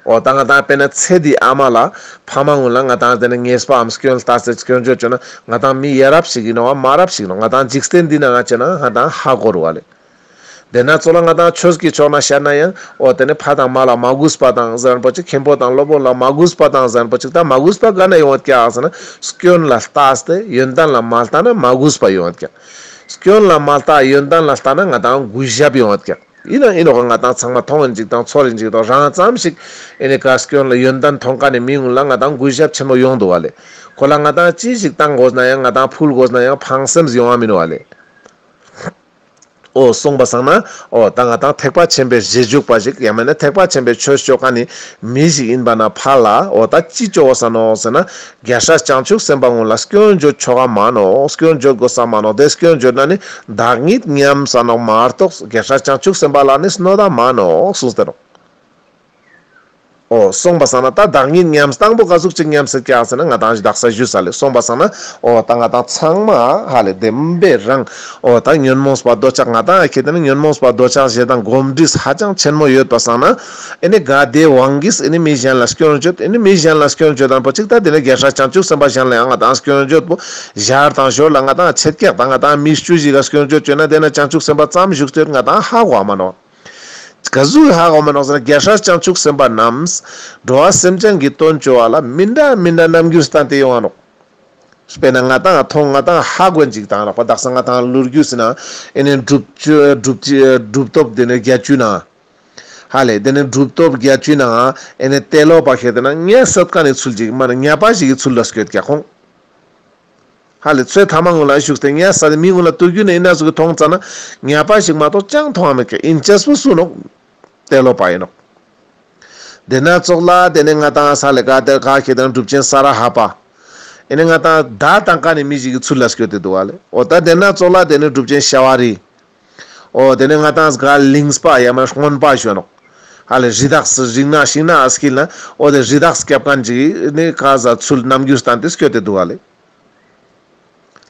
འོ་ད་ང་ཏང་དཔེར་ན་ཚེ་འདིའི་ཨ་མ་ལ་ཕ་མ་ངོ་ལ་ང་ཏང་དེ་ནི་ཉེས་པའམ་སྐྱོན་ལྟ་ཅེས་སྐྱོན་བརྗོད་བྱོས་ན་ང་ཏང་མི་ཡ་རབས་ཤིག་ཡིན་ནོག་མ་རབས་ཤིག་ཡིན་ནོག། ང་ཏང་འཇིག་རྟེན་འདི་ན་ང་ཅེ་ན་ང་ཏང་ཧ་གོ་རུ་བ་ལེ། དེ་ན་ཙོགས་ལ་ང་ཏང་ཆོས་ཀྱི་ཕྱོགས་ན་བཤད་ན་ཡང་འོ་དེ་ནི་ཕ་དང་མ་ལ་མ་གུས་པ་དང་ཟེར་པོ་ཅིག། མཁན་པོ་དང་སློབ་དཔོན་ལ་མ་གུས་པ་དང་ཟེར་པོ་ཅིག། ད་མ་གུས་པ་ག་ན་ཡོང་བ་ཀྱག་ཟེར་ན་སྐྱོན་ལ་ལྟས་ཏེ་ཡོན་ཏན་ལ་མ་ལྟ་ན་མ་གུས་པ་ཡོང་བ་ཀྱག། སྐྱོན་ལ་མ་ལྟ་ཡོན་ཏན་ལ་ལྟ་ན་ང་ཏང་གུས་ཞབས་ཡོང་བ་ཀྱག། ཡིན་ན་ཡིན་ནོག། ང་ཏང་ཚང་མ་མཐོང་ཡིན་ཅིག་དང་ཚོར་ཡིན་ཅིག་དང་རང་ཙམ་ཞིག་ཨེ་ནི་ག་སྐྱོན་ལ་ཡོན་ཏན་མཐོང་མཁན་ནི་མི་ངོ་ལ་ང་ཏང་གུས་ཞབས་ཆེན་མོ་ཡོང་འདུག་བ་ལེ། ཁོ་ལ་ང་ཏང་ཅི་ཞིག་བཏང་དགོས་ན་ཡང་ང་ཏང་ཕུལ་དགོས་ན་ཡང་ཕངས་སེམས་ཡོང་བ་མིན་བ་ལེ། འོ་སོང་པ་སང་ན་འོ་ད་ང་ཏང་ཐེག་པ་ཆེན་པོའི་རྗེས་འཇུག་པ་ཞིག་ཡང་མེད་ན་ཐེག་པ་ཆེན་པོའི་ཆོས་ཅོ་མཁན་ནི་མི་ཞིག་ཡིན་པ་ན་ཕར་ལ་འོ་ད་ཅི་ཅོ་དགོས་ས་ནོག་ཟེར་ན། རྒྱལ་སྲས་བྱང་ཆུབ་སེམས་དཔའ་ངོ་ལ་སྐྱོན་བརྗོད་ཆོག་ག་མ་ནོག། སྐྱོན་བརྗོད་དགོས་ས་མ་ནོག། དེ་སྐྱོན་བརྗོད་ན་ནི་བདག་ཉིད་ཉམས་ས་ནོག་མ་གཏོགས་རྒྱལ་སྲས་བྱང་ཆུབ་སེམས་དཔའ་ལ་ནི་གནོད་ད་མ་ནོག་གསུངས་ཏེ་ནོག། འོ་སོང་པ་སང་ན་ད་བདག་ཉིད་ཉམས་སྟངས་པོ་ག་ཟུག་ཅིག་ཉམས་སེ་ཀྱག་ཟེར་ན་ང་ཏང་བདག་ས་ཞུས་ས་ལེ། སོང་པ་སང་ན་འོ་ད་ང་ཏང་ཚང་མ་ཧ་ལེ་བདེན་པའི་རང་འོ་ད་ཉོན་མོངས་པ་འདོད་ཆགས་ང་ཏང་ཁེ་ཏེ་ན་ཉོན་མོངས་པ་འདོད་ཆགས་ཞེ་སྡང་གོམས་འདྲིས་ཧ་ཅང་ཆེན་མོ་ཡོད་པ་སང་ན་ཨེ་ནི་ག་དེ་དབང་གིས་ཨེ་ནི་མི་གཞན་ལ་སྐྱོན་བརྗོད། ཨེ་ནི་མི་གཞན་ལ་སྐྱོན་བརྗོད་དང་པོ་ཅིག་ད་དེ་ནི་རྒྱལ་སྲས་བྱང་ཆུབ་སེམས་དཔའ་གཞན་ལ་ཡང་ང་ཏང་སྐྱོན་བརྗོད་པོ་ཞར་དང་ཞོར་ལ་ང་ཏང་ཆེད་ཀྱག་ད་ང་ཏང་མི་བཅུ་ཞིག་ག་སྐྱོན་བརྗོད་བཅོས་ན་དེ་ན་བྱང་ཆུབ་སེམས་དཔའ་ཙམ་བཞུགས་ཏེ་ང་ཏང་ཧ་གོ་མ་ནོག་ག་ཟུག་ཧ་གོ་མ་ནོག་ཟེར་ན་རྒྱལ་སྲས་བྱང་ཆུབ་སེམས་དཔའ་རྣམས་འགྲོ་བ་སེམས་ཅན་གྱི་དོན་བཅོ་བ་ལ་མི་འདྲ་མི་འདྲ་རྣམ་འགྱུར་བསྟན་ཏེ་ཡོང་ང་ནོག་དཔེར་ན་ང་ཏང་མཐོང་ང་ཏང་ཧ་གོན་ཅིག་དང་ལག་པ་དག་ས་ང་ཏང་ལོ་རྒྱུས་ཟེར་ན་ཨེ་ནི་སྒྲུབ་བཅུ་སྒྲུབ་བཅུ་སྒྲུབ་སྟོབས་དེ་ནི་བརྒྱད་ཅུ་ན་ཧ་ལེ་དེ་ནི་སྒྲུབ་སྟོབས་བརྒྱད་ཅུ་ན་ཨེ་ནི་ཏེ་ལོ་པ་ཁེ་ཏེ་ན་ཉེ་སད་ཀ་ནི་ཚུལ་ཅིག་མ་ན་ཉ་པ་ཞིག་གི་ཚུལ་ལ་སྐྱོད་ཀྱག་ཁོང་། ཧ་ལེ་ཚོའི་ཐ་མ་ངུ་ལ་བཞུགས་ཏེ་ཉ་ས་དེ་མི་ངུ་ལ་ཏུར་རྒྱུ་ནི་ཨིན་ན་ཟུག་གི་མཐོང་ཙ་ན་ཉ་པ་ཞིག་མ་གཏོགས་ཅང་མཐོང་བ་མེད་ཀྱག་ཨིན་ཅེས་པོ་སུ་ནོག་ཏེ་ལོ་པ་ཨིན་ནོག་དེ་ན་ཙོགས་ལ་དེ་ནི་ང་ཏང་ས་ལེ་ག་དེ་ག་ཁེ་ཏེ་ན་གྲུབ་ཆེན་ས་ར་ཧ་པ། ཨེ་ནི་ང་ཏང་ད་དང་ཀ་ནི་མི་ཞིག་གི་ཚུལ་ལ་སྐྱོད་དེ་འདུག་ཧ་ལེ། འོ་ད་དེ་ན་ཙོགས་ལ་དེ་ནི་གྲུབ་ཆེན་ཤ་བ་རི། འོ་དེ་ནི་ང་ཏང་ག་ལིང་པ་ཡ་མ་རྔོན་པ་ཞུ་ནོག་ཧ་ལེ་རི་དྭགས་སི་རིག་ན་ཤིང་ན་ཨ་སྐྱིལ་ན་འོ་དེ་རི་དྭགས་སྐྱབས་མཁན་ཅིག་ནི་ག་ས་ཚུལ་རྣམ་འགྱུར་བསྟན་ཏེ་སྐྱོད་དེ་འདུག་ཧ་ལེ།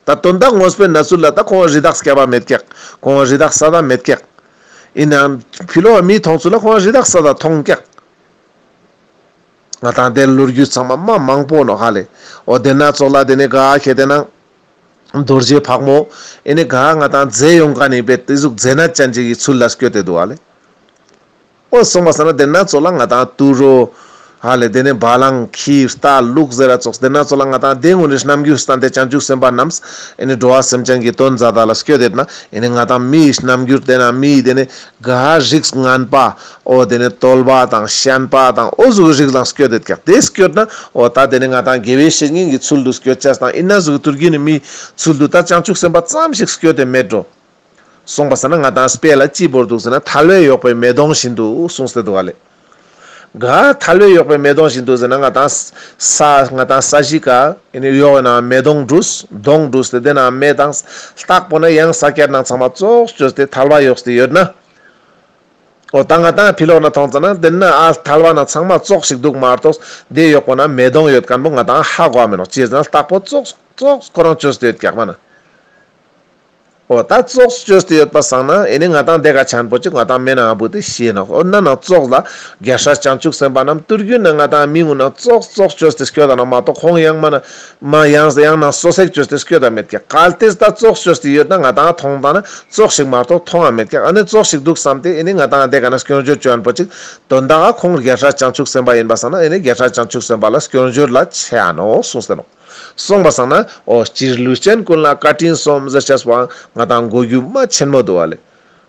ད་དོན་དག་དངོས་པོའི་གནས་ཚུལ་ལ་ད་ཁོང་རི་དྭགས་སྐྱབས་པ་མེད་ཀྱག་ཁོང་རི་དྭགས་ས་དང་མེད་ཀྱག་ཨིན་ནའང་ཕི་ལོག་མིའི་མཐོང་ཚུལ་ལ་ཁོང་རི་དྭགས་ས་དང་མཐོང་ཀྱག་ང་ཏང་དེ་ལོ་རྒྱུས་ཚང་མ་མ་མང་པོ་ནོག་ཧ་ལེ། འོ་དེ་ན་ཙོགས་ལ་དེ་ནི་ག་ཁེ་ཏེ་ན་རྡོ་རྗེ་ཕག་མོ་ཨེ་ནི་ག་ང་ཏང་མཛེས་ཡོང་ཀ་ནི་བེད་དེ་ཟུག་མཛེས་ན་ཅན་ཅིག་གི་ཚུལ་ལ་སྐྱོད་དེ་འདུག་ཧ་ལེ། འོ་སོང་པ་སང་ན་དེ་ན་ཙོགས་ལ་ང་ཏང་དུད་འགྲོ་ཧ་ལེ་དེ་ནི་བ་ལང་ཁྱི་རྟ་ལུག་ཟེར་ར་ཙོགས་དེ་ན་ཙོགས་ལ་ང་ཏང་དེ་ངུ་ནི་རྣམ་འགྱུར་བསྟན་ཏེ་བྱང་ཆུབ་སེམས་དཔའ་རྣམས་ཨེ་ནི་འགྲོ་བ་སེམས་ཅན་གྱི་དོན་མཛད་ད་ལ་སྐྱོད་དེ་ན་ཨེ་ནི་ང་ཏང་མིའི་རྣམ་འགྱུར་དེ་ན་མིའི་དེ་ནི་ག་རིགས་ངན་པ་འོ་དེ་ནི་གཏོལ་པ་དང་ཤན་པ་དང་འོ་ཟུག་རིགས་ལ་སྐྱོད་དེ་ཀྱག་དེ་སྐྱོད་ན་འོ་ད་དེ་ནི་ང་ཏང་དགེ་བའི་བཤེས་གཉེན་གྱི་ཚུལ་དུ་སྐྱོད་ཅེས་དང་ཨིན་ན་ཟུག་ཏུར་གི་ནི་མིའི་ཚུལ་དུ་ད་བྱང་ཆུབ་སེམས་དཔའ་ཙམ་ཞིག་སྐྱོད་དེ་མེད་འགྲོ། སོང་པ་སང་ན་ང་ཏང་དཔེ་ལ་ཅི་བོར་འདུག་ཟེར་ན་ཐལ་བས་གཡོགས་པའི་མེ་དོང་བཞིན་དུ་གསུངས་ཏེ་འདུག་ཧ་ལེ། ག་ཐལ་བས་གཡོགས་པའི་མེ་དོང་བཞིན་དུ་ཟེར་ན་ང་ཏང་ས་ང་ཏང་ས་གཞི་ཀ་ཨེ་ནི་གཡོགས་ན་མེ་དོང་འདྲུས་དོང་འདྲུས་ཏེ་དེ་ན་མེ་དང་ལྟག་པོ་ན་ཡང་ས་ཀྱད་ནང་ཚང་མ་ཙོགས་བཅོས་ཏེ་ཐལ་བ་གཡོགས་ཏེ་ཡོད་ན། འོ་ད་ང་ཏང་ཕི་ལོག་ན་མཐོང་ཙ་ན་དེ་ན་ཨ་ཐལ་བ་ནང་ཚང་མ་ཙོགས་ཤིག་འདུག་མ་གཏོགས་དེ་གཡོགས་པོ་ན་མེ་དོང་ཡོད་མཁན་པོ་ང་ཏང་ཧ་གོ་མི་ནོག་ཅི་ཟེར་ན་ལྟག་པོ་ཙོགས་ཙོགས་ཁོ་རང་བཅོས་ཏེ་ཡོད་ཀྱག་མ་ན། འོ་ད་ཙོགས་བཅོས་ཏེ་ཡོད་པ་སང་ན་ཨེ་ནི་ང་ཏང་དེ་ག་ཆན་པོ་ཅིག་ང་ཏང་མེ་ནང་བུད་དེ་ཤི་ནོག་འོ་ན་ན་ཙོགས་ལ་རྒྱལ་སྲས་བྱང་ཆུབ་སེམས་དཔའ་རྣམས་ཏུར་གུན་ན་ང་ཏང་མི་ངུ་ན་ཙོགས་ཙོགས་བཅོས་ཏེ་སྐྱོད་ད་ན་མ་གཏོགས་ཁོང་ཡང་མ་ན་མ་ཡང་ཡང་ན་སོ་སེག་བཅོས་ཏེ་སྐྱོད་ད་མེད་ཀྱག་གལ་ཏེ་ད་ཙོགས་བཅོས་ཏེ་ཡོད་ན་ང་ཏང་མཐོང་ད་ན་ཙོགས་ཤིག་མ་གཏོགས་མཐོང་ང་མེད་ཀྱག་ཨ་ནི་ཙོགས་ཤིག་འདུག་བསམ་སྟེ་ཨེ་ནི་ང་ཏང་དེ་ག་ན་སྐྱོན་བརྗོད་བཅོ་ཡན་པོ་ཅིག་དོན་དག་ཁོང་རྒྱལ་སྲས་བྱང་ཆུབ་སེམས་དཔའ་ཡིན་པ་སང་ན་ཨེ་ནི་རྒྱལ་སྲས་བྱང་ཆུབ་སེམས་དཔའ་ལ་སྐྱོན་བརྗོད་ལ་ཆེ་ཨ་ནོག་གསུངས་ཏེ་ནོག་སོང་པ་སང་ན་འོ་སྤྱིར་ལུས་ཅན་ཀུན་ལ་བཀའ་དྲིན་སོམས་ཟེར་ཅེས་པོའང་ང་ཏང་གོ་རྒྱུ་མ་ཆེན་མོ་འདུག་བ་ལེ།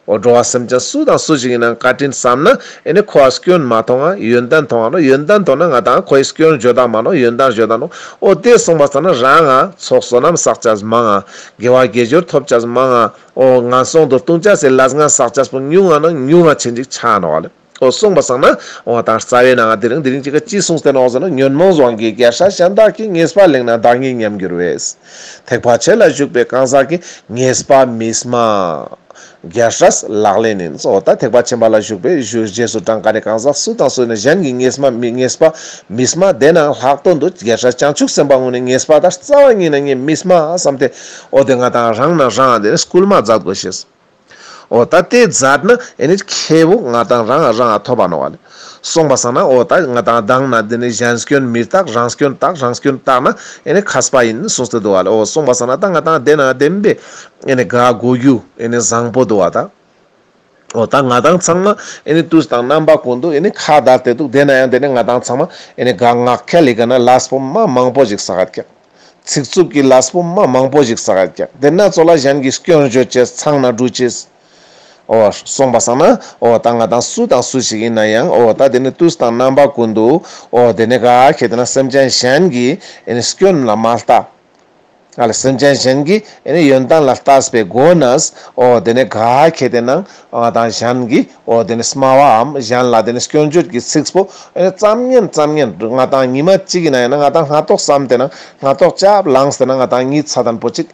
འོ་འགྲོ་བ་སེམས་ཅན་སུ་དང་སུ་ཞིག་ཡིན་ནའང་བཀའ་དྲིན་བསམ་ན་ཨེ་ནི་ཁོ་ཨ་སྐྱོན་མ་མཐོང་ང་ཡོན་ཏན་མཐོང་ང་ནོག་ཡོན་ཏན་མཐོང་ན་ང་ཏང་ཁོའི་སྐྱོན་བརྗོད་ད་མ་ནོག་ཡོན་ཏན་བརྗོད་ད་ནོག་འོ་དེ་སོང་པ་སང་ན་རང་ང་ཚོགས་བསོད་ནམས་བསགས་ཅེས་མང་ང་དགེ་བ་དགེ་སྦྱོར་ཐོབ་ཅེས་མང་ང་འོ་ངན་སོང་དུ་ལྟུང་ཅེས་སི་ལས་ངན་བསགས་ཅེས་པོ་ཉུང་ང་ན་ཉུང་ང་ཆེན་ཅིག་ཆ་ནོག་བ་ལེ། འོ་སོང་པ་སང་ན་འོ་ད་རྩ་བའི་ནང་དེ་རིང་དེ་རིང་ཅིག་ག་ཅི་གསུངས་ཏེ་ནོག་ཟེར་ན། ཉོན་མོངས་དབང་གིས་རྒྱལ་སྲས་གཞན་དག་གི། ཉེས་པ་གླེང་ན་བདག་ཉིད་ཉམས་འགྱུར་བས། ཐེག་པ་ཆེ་ལ་ཞུགས་པའི་གང་ཟག་གི། ཉེས་པ་མི་སྨྲ་རྒྱལ་སྲས་ལག་ལེན་ཡིན། འོ་ད་ཐེག་པ་ཆེན་པོ་ལ་ཞུགས་པའི་ཞུ་རྗེས་སུ་འབྲང་མཁན་ནི་གང་ཟག་སུ་དང་སུ་ཡིན་ན་གཞན་གྱི་ཉེས་པ་མི་ཉེས་པ་མི་སྨྲ། དེ་ནའང་ལྷག་དོན་དུ་རྒྱལ་སྲས་བྱང་ཆུབ་སེམས་དཔའ་ངུ་ནི་ཉེས་པ་ད་རྩ་བ་ཉིད་ནས་ངས་མི་སྨྲ་བསམ་སྟེ། འོ་དེ་ང་ཏང་རང་ན་རང་དེ་སྐུལ་མ་མཛད་དགོས་ཤེས། འོ་ད་དེ་མཛད་ན་ཨེ་ནི་ཁེ་བོ་ང་ཏང་རང་རང་ཐོབ་པ་ནོག་བ་ལེ། སོང་པ་སང་ན་འོ་ད་ང་ཏང་མདང་ན་དེ་ནི་གཞན་སྐྱོན་མི་བརྟག་རང་སྐྱོན་བརྟག་རང་སྐྱོན་བརྟག་ན་ཨེ་ནི་མཁས་པ་ཡིན་གསུངས་ཏེ་འདུག་བ་ལེ། འོ་སོང་པ་སང་ན་ད་ང་ཏང་དེ་ན་བདེན་པའི་ཨེ་ནི་ག་གོ་རྒྱུ་ཨེ་ནི་བཟང་པོ་འདུག་བ་ད། འོ་ད་ང་ཏང་ཚང་མ་ཨེ་ནི་དུས་དང་རྣམ་པ་ཀུན་ཏུ་ཨེ་ནི་ཁ་བརྡ་དེ་འདུག་དེ་ན་ཡང་དེ་ནི་ང་ཏང་ཚང་མ་ཨེ་ནི་ག་ངག་འཁྱལ་ལི་ག་ན་ལས་པོ་མ་མང་པོ་ཞིག་བསགས་ཀྱག་ཚིག་རྩུབ་ཀྱི་ལས་པོ་མ་མང་པོ་ཞིག་བསགས་ཀྱག་དེ་ན་ཙོགས་ལ་གཞན་གྱི་སྐྱོན་བརྗོད་ཅེས་ཚང་ན་འགྲུལ་ཅེས། འོ་སོང་པ་སང་ན་འོ་ད་ང་ཏང་སུ་དང་སུ་ཞིག་ཡིན་ན་ཡང་འོ་ད་དེ་ནི་དུས་དང་རྣམ་པ་ཀུན་ཏུ་འོ་དེ་ནི་ག་ཁེ་དེ་ན་སེམས་ཅན་གཞན་གྱི་ཨེ་ནི་སྐྱོན་ལ་མ་ལྟ། ཨ་ལ་སེམས་ཅན་གཞན་གྱི་ཨེ་ནི་ཡོན་ཏན་ལ་ལྟས་པའི་སྒོ་ནས་འོ་དེ་ནི་ག་ཁེ་དེ་ན་ང་ཏང་གཞན་གྱི་འོ་དེ་ནི་སྨྲ་བའམ་གཞན་ལ་དེ་ནི་སྐྱོན་བརྗོད་ཀྱི་ཚིག་པོ་ཨེ་ནི་ཙམ་ཉན་ཙམ་ཉན་ང་ཏང་ཉི་མ་གཅིག་ཡིན་ན་ཡང་ན་ང་ཏང་སྔ་ཏོག་བསམ་དེ་ན་སྔ་ཏོག་ཅབ་ལངས་དེ་ན་ང་ཏང་ཉིད་ཚ་དན་པོ་གཅིག་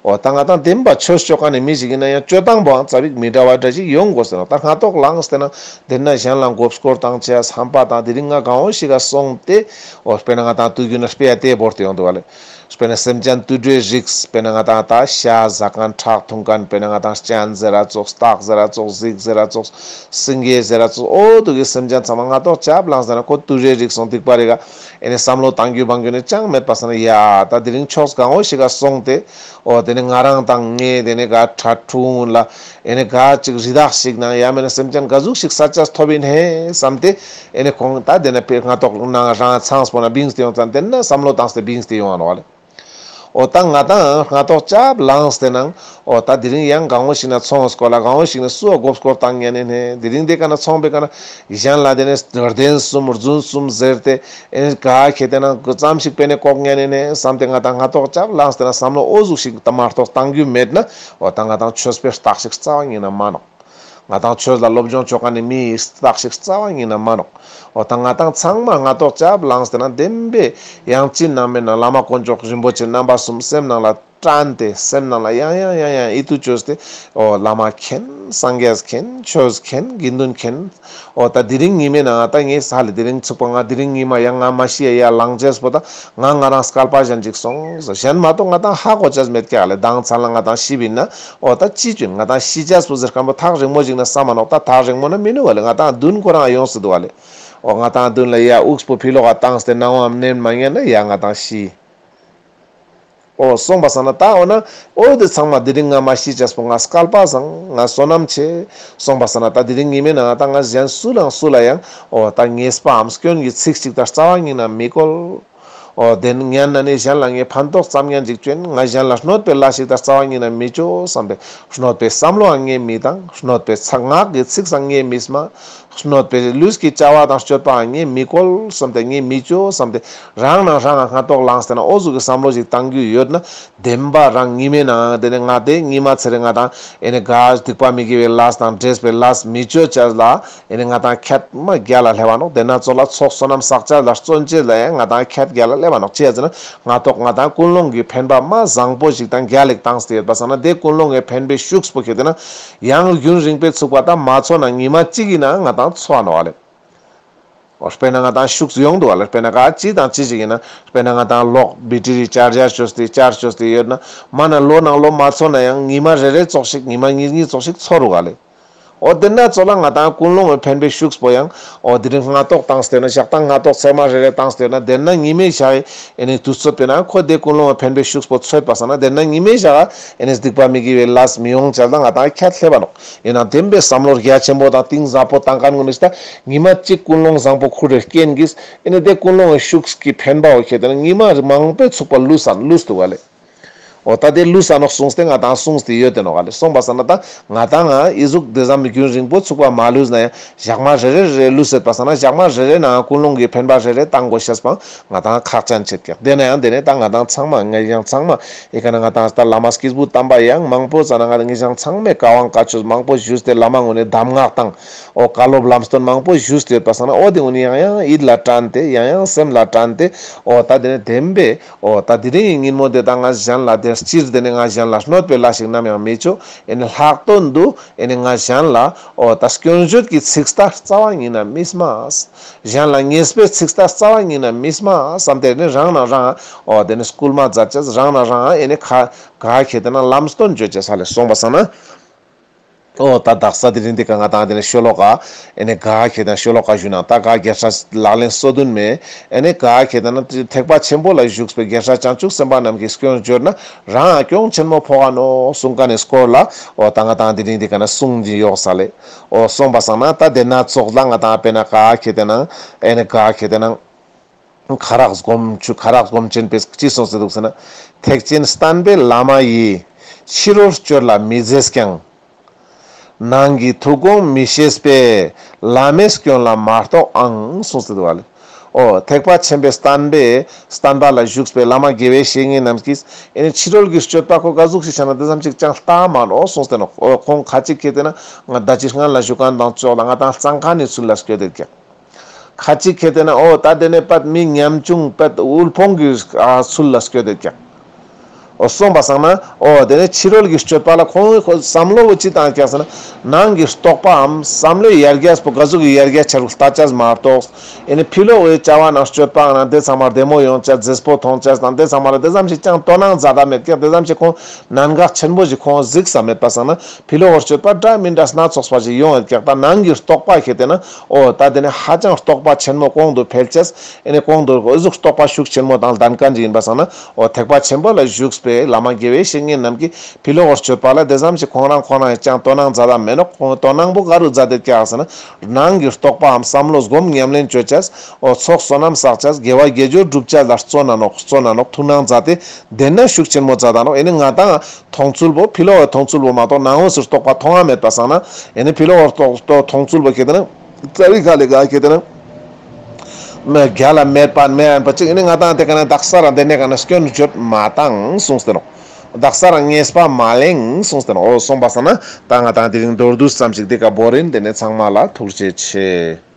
འོ་ད་ང་དང་བདེན་པ་ཆོས་ཅོ་ཁན་ནི་མི་ཞིག་ཡིན་ན་ཡང་སྤྱོད་སྟངས་པོའང་ཙ་པིག་མི་འདྲ་བ་འདྲ་ཞིག་ཡོང་དགོས་ཟེར་ནོག། ད་སྔ་ཏོག་ལངས་ཏེ་ན་དེ་ན་གཞན་ལ་མགོ་སྐོར་བཏང་ཅེས་ཧམ་པ་དང་དེ་རིང་ང་གང་བོ་ཞིག་ག་སོང་སྟེ། འོ་དཔེར་ན་ང་དང་དུས་རྒྱུན་ན་དཔེ་ཡ་དེ་བོར་ཏེ་ཡོང་འདུག་བ་ལེ། དཔེར་ན་སེམས་ཅན་དུད་འགྲོའི་རིགས། དཔེར་ན་ང་དང་ད་ཤ་ཟ་ཁན་ཁྲག་འཐུང་ཁན། དཔེར་ན་ང་དང་སྤྱན་ཟེར་ར་ཙོགས། སྟག་ཟེར་ར་ཙོགས། གཟིག་ཟེར་ར་ཙོགས། སེང་གེ་ཟེར་ར་ཙོགས། འོ་དུ་གི་སེམས་ཅན་ཚང་མ་སྔ་ཏོག་ཅབ་ལངས་ཟེར་ན་ཁོ་དུད་འགྲོའི་རིགས་སོང་སྡིག་པ་རིགས་ག་ཨེ་ནི་བསམ་བློ་བཏང་རྒྱུ་བང་རྒྱུ་ནི་ཅང་མེད་པ་སང་ན་ཡ་ད་དེ་རིང་ཕྱོགས་གང་བོ་ཞིག་ག་སོང་སྟེ། འོ་དེ་ནི་ང་རང་དང་ངའི་དེ་ནི་ག་ཁྲ་ཁྲུང་ལ་ཨེ་ནི་ག་ཅིག་རི་དྭགས་ཤིག་ནང་ཡ་མེད་ན་སེམས་ཅན་ག་ཟུག་ཤིག་ས་ཆ་ཐོབ་ཡིན་ཧེ་བསམ་སྟེ། ཨེ་ནི་ཁོང་ད་དེ་ནི་དཔེ་སྔ་ཏོག་ནང་རང་ཚང་སྤོ་ན་བིངས་ཏེ་ཡོང་ཙང་དེ་ན་བསམ་བློ་བཏང་སྟེ་བིངས་ཏེ་ཡོང་ང་ནོག་ལེ། འོ་ད་ང་དང་སྔ་ཏོག་ཅབ་ལངས་ཏེ་ནང་འོ་ད་དེ་རིང་ཡང་གང་བོ་ཞིག་ན་ཚོང་སྐོར་ལ་གང་བོ་ཞིག་ན་སུ་འ་མགོ་སྐོར་བཏང་ཉན་ནི་ནི་དེ་རིང་དེ་ཀ་ན་ཚོང་པའི་ཀ་ན་གཞན་ལ་དེ་ནི་རྟེན་གསུམ་རྫུན་གསུམ་ཟེར་ཏེ། ཨེ་ནི་ག་ཁེ་དེ་ན་ཙམ་ཞིག་པེ་ནེ་ལྐོག་ཉན་ནི་ནི་བསམ་སྟེ་ང་དང་སྔ་ཏོག་ཅབ་ལངས་ཏེ་ན་བསམ་བློ་འོ་ཟུག་ཞིག་ད་མ་གཏོགས་བཏང་རྒྱུ་མེད་ན། འོ་ད་ང་དང་ཆོས་པའི་རྟགས་ཤིག་རྩ་བ་ཉིད་ན་མ་ནོག། ང་དང་ཆོས་ལ་སློབ་སྦྱོང་ཆོ་ཁན་ནི་མིའི་རྟགས་ཤིག་རྩ་བ་ཉིད་ན་མ་ནོག། འོ་ད་ང་དང་ཚང་མ་སྔ་ཏོག་ཅབ་ལངས་ཏེ་ན་བདེན་པའི་ཡང་ཅི་ནང་མེད་ན་བླ་མ་དཀོན་མཆོག་རིན་པོ་ཆེ་རྣམ་པ་གསུམ་སེམས་ནང་ལ་དྲན་ཏེ་སེམས་ནང་ལ་ཡང་ཡང་ཡང་ཡང་ཡིད་དུ་བཅོས་ཏེ། འོ་བླ་མ་མཁྱེན། སངས་རྒྱས་མཁྱེན། ཆོས་མཁྱེན། དགེ་འདུན་མཁྱེན། འོ་ད་དེ་རིང་ཉི་མའི་ནང་ང་ད་ངས་ས་ལེ་དེ་རིང་ཚུགས་པ་ང་དེ་རིང་ཉི་མ་ཡང་ང་མ་ཤི་ཡ་ཡ་ལངས་ཅེས་པོ་ད་ང་ང་རང་སྐལ་པ་གཞན་ཅིག་སོང་ཟེར། གཞན་མ་གཏོགས་ང་དང་ཧ་གོ་ཅེས་མེད་ཀྱག་ལེ། མདང་ཚ་ལ་ང་དང་ཤི་བིན་ན་འོ་ད་ཅི་ཅུན་ང་དང་ཤི་ཅེས་པོ་ཟེར་ཁན་པོ་ཐག་རིང་མོ་ཞིག་ན་བསམ་མ་ནོག། ད་ཐག་རིང་མོ་ན་མི་ནུག་བ་ལེ། ང་དང་མདུན་ཁོ་རང་ཡོང་སྲིད་དུག་བ་ལེ། འོ་ང་དང་མདུན་ལ་ཡ་དབུགས་པོ་ཕི་ལོག་ག་བཏང་སྟེ་སྣང་བའམ་ནེམ་མ་ཉན་ན་ཡ་ང་དང་ཤི། འོ་སོང་པ་སང་ན་ད་འོ་ན་འོ་དེ་ཚང་མ་དེ་རིང་ང་མ་ཤི་ཅེས་པོ་ང་སྐལ་པ་བཟང་ང་བསོད་ནམས་ཆེ། སོང་པ་སང་ན་ད་དེ་རིང་ཉི་མའི་ནང་ང་ད་ང་གཞན་སུ་ལའང་སུ་ལ་ཡང་འོ་ད་ཉེས་པའམ་སྐྱོན་གྱི་ཚིག་ཅིག་ད་རྩ་བ་ཉིད་ན་མི་བཀོལ། འོ་དེ་ཉན་ན་ནི་གཞན་ལ་ངས་ཕན་ཐོགས་ཙམ་ཉན་ཅིག་ཅོ་ཡིན། ང་གཞན་ལ་གནོད་པའི་ལས་ཤིག་ད་རྩ་བ་ཉིད་ན་མི་ཅོ་བསམ་པའི་གནོད་པའི་བསམ་བློའང་ངས་མི་བཏང་། གནོད་པའི་ཚ་ངག་གི་ཚིག་སང་ངས་མི་སྨྲ། གནོད་པའི་ལུས་ཀྱི་བྱ་བ་དང་སྤྱོད་པའང་ངས་མི་བཀོལ་བསམ་སྟེ་ངས་མི་ཅོ་བསམ་སྟེ་རང་ནང་རང་ང་སྔ་ཏོག་ལངས་ཏེ་ན་འོ་ཟུག་གི་བསམ་བློ་ཞིག་བཏང་རྒྱུ་ཡོད་ན་བདེན་པ་རང་ཉི་མའི་ནང་དེ་ནི་ང་དེ་ཉི་མ་ཚེ་རིང་ང་དང་ཨེ་ནི་ག་སྡིག་པ་མི་དགེ་བའི་ལས་དང་འདྲེས་པའི་ལས་མི་ཅོ་ཅེས་ལ་ཨེ་ནི་ང་དང་ཁྱད་མ་རྒྱལ་ལ་སླེབ་བ་ནོག། དེ་ན་ཚོགས་ལ་ཚོགས་བསོད་ནམས་བསགས་ཅེས་ལ་བརྩོན་ཅེས་ལ་ཡང་ང་དང་ཁྱད་རྒྱལ་ལ་སླེབ་བ་ནོག། ཅི་ཡ་ཟེར་ན་སྔ་ཏོག་ང་དང་ཀུན་སློང་གི་འཕེན་པ་མ་བཟང་པོ་ཞིག་དང་རྒྱལ་ལ་བཏང་སྟེ་ཡོད་པ་སང་ན་དེ་ཀུན་སློང་གི་འཕེན་པའི་ཤུགས་པོ་ཁེ་དེ་ན་ཡང་རྒྱུན་རིང་པོའི་ཚུགས་པ་ད་མ་ཚོ་ན་ཉི་མ་གཅིག་ཡིན་ན་ང་དང་ཚོ་བ་ནོག་བ་ལེ། འོ་དཔེར་ན་ང་དང་ཤུགས་ཡོང་འདུག་བ་ལེ། དཔེར་ན་ག་ཅི་དང་ཅི་ཞིག་ཡིན་ན་དཔེར་ན་ང་དང་གློག་བེ་ཊི་རི་ཅར་ཇར་བཅོས་ཏེ་ཅར་བཅོས་ཏེ་ཡོད་ན་མ་ན་ལོ་ནང་ལོ་མ་ཚོ་ན་ཡང་ཉི་མ་རེ་རེ་ཙོགས་ཤིག་ཉི་མ་གཉིས་གཉིས་ཙོགས་ཤིག་ཚོ་རུག་བ་ལེ། འོ་དེ་ན་ཚོ་ལ་ང་དང་ཀུན་སློང་གི་འཕེན་པའི་ཤུགས་པོ་ཡང་འོ་དེ་རིང་སྔ་ཏོག་བཏང་སྟེ་ན་ཞག་དང་སྔ་ཏོག་ཚེར་མ་རེ་རེ་བཏང་སྟེ་ན་དེ་ན་ཉི་མའི་ཞག་ཨེ་ནི་དུས་ཚོད་པེ་ན་ཁོ་དེ་ཀུན་སློང་གི་འཕེན་པའི་ཤུགས་པོ་ཚོད་པ་སང་ན་དེ་ན་ཉི་མའི་ཞག་ཨེ་ནི་སྡིག་པ་མི་དགེ་བའི་ལས་མི་ཡོང་ཅེས་ལ་ང་དང་ཁྱད་སླེབ་བ་ནོག། ཡིན་ན་བདེན་པའི་བསམ་བློ་རྒྱ་ཆེན་པོ་དང་གཏིང་ཟབ་པོ་བཏང་མཁན་ཀུན་ནི་ད་ཉི་མ་གཅིག་ཀུན་སློང་བཟང་པོ་ཁུར་རེ་རྐྱེན་གྱིས་ཨེ་ནི་དེ་ཀུན་སློང་གི་ཤུགས་ཀྱི་འཕེན་པ་འོ་ཁེ་དེ་ན་ཉི་མ་མང་པོའི་ཚུགས་པ་ལུས་སན་ལུས་འདུག་བ་ལེ། འོ་ད་དེ་ལུས་ས་ནོག་གསུངས་ཏེ་ང་དང་གསུངས་ཏེ་ཡོད་དེ་ནོག་ག་ལེ། སོང་པ་སང་ན་ད་ང་དང་ང་ཨི་ཟུག་དེ་ཙམ་རྒྱུན་རིང་པོ་ཚུགས་པ་མ་ལུས་ན་ཡང་ཞག་མ་རེ་རེ་རེ་ལུས་སེད་པ་སང་ན་ཞག་མ་རེ་རེ་ནང་ཀུན་སློང་གི་འཕེན་པ་རེ་རེ་བཏང་དགོས་ཤེས་པའང་ང་དང་ཁག་ཅན་ཆེད་ཀྱག། དེ་ན་ཡང་དེ་ནས་ད་ང་དང་ཚང་མ་ང་ཡང་ཚང་མ་ཨི་ཀ་ན་ང་དང་ད་བླ་མ་སྐྱེས་བུ་དམ་པ་ཡང་མང་པོ་ཙ་ན་ང་ཡང་ཚང་མས་བཀའ་དབང་བཀའ་ཆོས་མང་པོ་ཞུས་ཏེ་བླ་མ་ངོ་ནས་གདམས་ངག་དང་འོ་བཀའ་སློབ་ལམ་སྟོན་མང་པོ་ཞུས་ཏེ་ཡོད་པ་སང་ན་འོ་དེ་ངོ་ནས་ཡང་ཡང་ཡིད་ལ་དྲན་ཏེ་ཡང་ཡང་སེམས་ལ་དྲན་ཏེ་འོ་ད་དེ་ནས་བདེན་པའི་འོ་ད་དེ་རིང་གི་ཉིན་མོ་དེ་ད་ང་གཞན་ལ་དེ་སྤྱིར་དེ་ནི་ང་གཞན་ལ་གནོད་པའི་ལས་ཤིག་ནམ་ཡང་མི་བཅོ། ཨེ་ནི་ལྷག་དོན་དུ་ཨེ་ནི་ང་གཞན་ལ་འོ་ད་སྐྱོན་བརྗོད་ཀྱི་ཚིག་རྟགས་རྩ་བ་ཉིད་ན་མི་སྨྲ། གཞན་ལ་ཉེས་པའི་ཚིག་རྟགས་རྩ་བ་ཉིད་ན་མི་སྨྲ་བསམ་སྟེ་ཨེ་ནི་རང་ན་རང་འོ་དེ་ནི་སྐུལ་མ་མཛད་ཅེས་རང་ན་རང་ཨེ་ནི་ཁ་ག་ཁེ་དེ་ན་ལམ་སྟོན་བརྗོད་ཅེས་ལེ། སོང་པ་སང་ན། འོ་ད་དག་ས་དེ་རིང་འདི་ཀ་ང་དང་དེ་ནས་ཤོ་ལོ་ཀ་ཨེ་ནི་ག་ཁེ་དེ་ན་ཤོ་ལོ་ཀ་ཞུ་ན་ད་ག་རྒྱལ་སྲས་ལག་ལེན་སོ་བདུན་མའི་ཨེ་ནི་ག་ཁེ་དེ་ན་ཐེག་པ་ཆེན་པོ་ལ་ཞུགས་པའི་རྒྱལ་སྲས་བྱང་ཆུབ་སེམས་དཔའ་རྣམས་ཀྱི་སྐྱོན་བརྗོད་ན་རང་ང་སྐྱོན་ཆེན་མོ་ཕོག་ག་ནོག་གསུང་མཁན་ནི་སྐོར་ལ་འོ་ད་ང་དང་དེ་རིང་འདི་ཀ་ན་གསུང་གི་ཡོད་ས་ལེ། འོ་སོང་པ་སང་ན་ད་དེ་ན་ཚོགས་ལ་ང་དང་དཔེར་ན་ག་ཁེ་དེ་ན་ཨེ་ནི་ག་ཁེ་དེ་ན། ཁ་རག་སྒོམ་ཆུ་ཁ་རག་སྒོམ་ཆེན་པས་ཅི་གསུངས་ཏེ་འདུག་ཟེར་ན། ཐེག་ཆེན་བསྟན་པའི་བླ་མ་ཡིས། ཕྱི་རོལ་སྤྱོད་ལ་མི་མཛེས་ཀྱང་། ནང་གི་ཐུགས་དགོངས་མི་ཤེས་པས། བླ་མའི་སྐྱོན་ལ་མ་རྟོག་ཨང་གསུངས་ཏེ་འདུག་བ་ལེ། འོ་ཐེག་པ་ཆེན་པོའི་བསྟན་པའི་བསྟན་པ་ལ་ཞུགས་པའི་བླ་མ་དགེ་བའི་བཤེས་གཉེན་རྣམས་ཀྱིས་ཨེ་ནི་ཕྱི་རོལ་གྱི་སྤྱོད་པ་ཁོ་ག་ཟུག་ཞིག་བྱ་ན་དེ་ཙམ་ཅིག་ཅང་ལྟ་མ་ནོག་གསུངས་ཏེ་ནོག། འོ་ཁོང་ཁ་ཅིག་ཁེ་དེ་ན་ང་ད་ཅི་སྔན་ལ་ཞུ་མཁན་དང་ཅོག་ལ་ང་དང་གཙང་ཁ་ནི་ཚུལ་ལ་སྐྱོད་དེ་ཀྱག། ཁ་ཅིག་ཁེ་དེ་ན་འོ་ད་དེ་ནས་པད་མི་ཉམ་ཆུང་པད་དབུལ་ཕོངས་ཀྱི་ཨ་ཚུལ་ལ་སྐྱོད་དེ་ཀྱག། འོ་སོང་པ་སང་ན་འོ་དེ་ནས་ཕྱི་རོལ་གྱི་སྤྱོད་པ་ལ་ཁོང་གི་ཁོ་བསམ་བློ་བོ་ཅི་བཏང་ཀྱག་ཟེར་ན་ནང་གི་རྟོག་པའམ་བསམ་བློའི་ཡར་རྒྱས་པོ་ག་ཟུག་གི་ཡར་རྒྱས་ཆ་རུག་ལྟ་ཅས་མ་གཏོགས། ཨེ་ནི་ཕི་ལོག་གི་བྱ་བ་ནང་སྤྱོད་པ་ནང་དེ་ཚང་མ་བདེ་མོ་ཡོང་ཅས་མཛེས་པོ་མཐོང་ཅས་དང་དེ་ཚང་མ་ལ་དེ་ཙམ་ཞིག་ཅང་དོ་སྣང་མཛད་ད་མེད་ཀྱག་དེ་ཙམ་ཞིག་ཁོང་གནད་འགག་ཆེན་པོ་ཞིག་ཁོང་གཟིགས་ས་མེད་པ་སང་ན་ཕི་ལོག་གི་སྤྱོད་པ་འདྲ་མིན་འདྲ་སྣ་ཚོགས་པ་ཞིག་ཡོང་ཡོད་ཀྱག་ད་ནང་གི་རྟོག་པ་ཁེ་ཏེ་ན་འོ་ད་དེ་ནི་ཧ་ཅང་རྟོག་པ་ཆེན་མོ་གོང་དུ་འཕེལ་ཅས། ཨེ་ནི་གོང་དུ་འོ་ཟུག་རྟོག་པ་ཤུགས་ཆེན་མོ་དང་ལྡན་མཁན་ཞིག་ཡིན་པ་སང་ན་འོ་ཐེག་པ་ཆེན་པོ་ལ་བཞུགས་པའི་བླ་མ་དགེ་བའི་བཤེས་གཉེན་རྣམས་ཀྱིས་ཕི་ལོག་གི་སྤྱོད་པ་ལ་དེ་ཙམ་ཞིག་ཁོང་རང་ཁོང་རང་ཡང་ཅང་དོ་སྣང་མཛད་ད་མེད་ནོག་ཁོང་དོ་སྣང་པོ་ག་རུ་མཛད་དེ་ཀྱག་ཟེར་ན། ནང་གི་རྟོག་པའམ་བསམ་བློ་སྒོམ་ཉམས་ལེན་བཅོ་ཅས། འོ་ཚོགས་བསོད་ནམས་བསགས་ཅས་དགེ་བ་དགེ་སྦྱོར་སྒྲུབ་ཅས་ལ་བརྩོན་ན་ནོག་བརྩོན་ན་ནོག་ཐུགས་སྣང་མཛད་དེ་དེ་ན་ཤུགས་ཆེན་མོ་མཛད་ད་ནོག་ཨེ་ནི་ང་དང་མཐོང་ཚུལ་བོ་ཕི་ལོག་གི་མཐོང་ཚུལ་བོ་མ་གཏོགས་ནང་ངོས་སུ་རྟོག་པ་མཐོང་ང་མེད་པ་སང་ན་ཨེ་ནི་ཕི་ལོག་གི་རྟོག་རྟོག་མཐོང་ཚུལ་བོ་ཁེ་ཏེ་ན་རྩ་བའི་ཁ་ལས་ག་ཁེ་ཏེ་ན་མ་རྒྱ་ལ་མེད་པ་མེད་པ་ཅིག་ཨེ་ནི་ང་དང་དེ་ཀ་ན་དག་ས་རང་དེ་ནས་ཀ་ན་སྐྱོན་བརྗོད་མ་བཏང་གསུངས་ཏེ་ནོག་དག་ས་རང་ཉེས་པ་མ་གླེང་གསུངས་ཏེ་ནོག་འོ་སོང་པ་སང་ན་ད་ང་དང་དེ་རིང་མདོར་བསྡུས་ཙམ་ཞིག་དེ་ཀ་བོར་ཡིན། དེ་ནས་ཚང་མ་ལ་ཐུགས་རྗེ་ཆེ།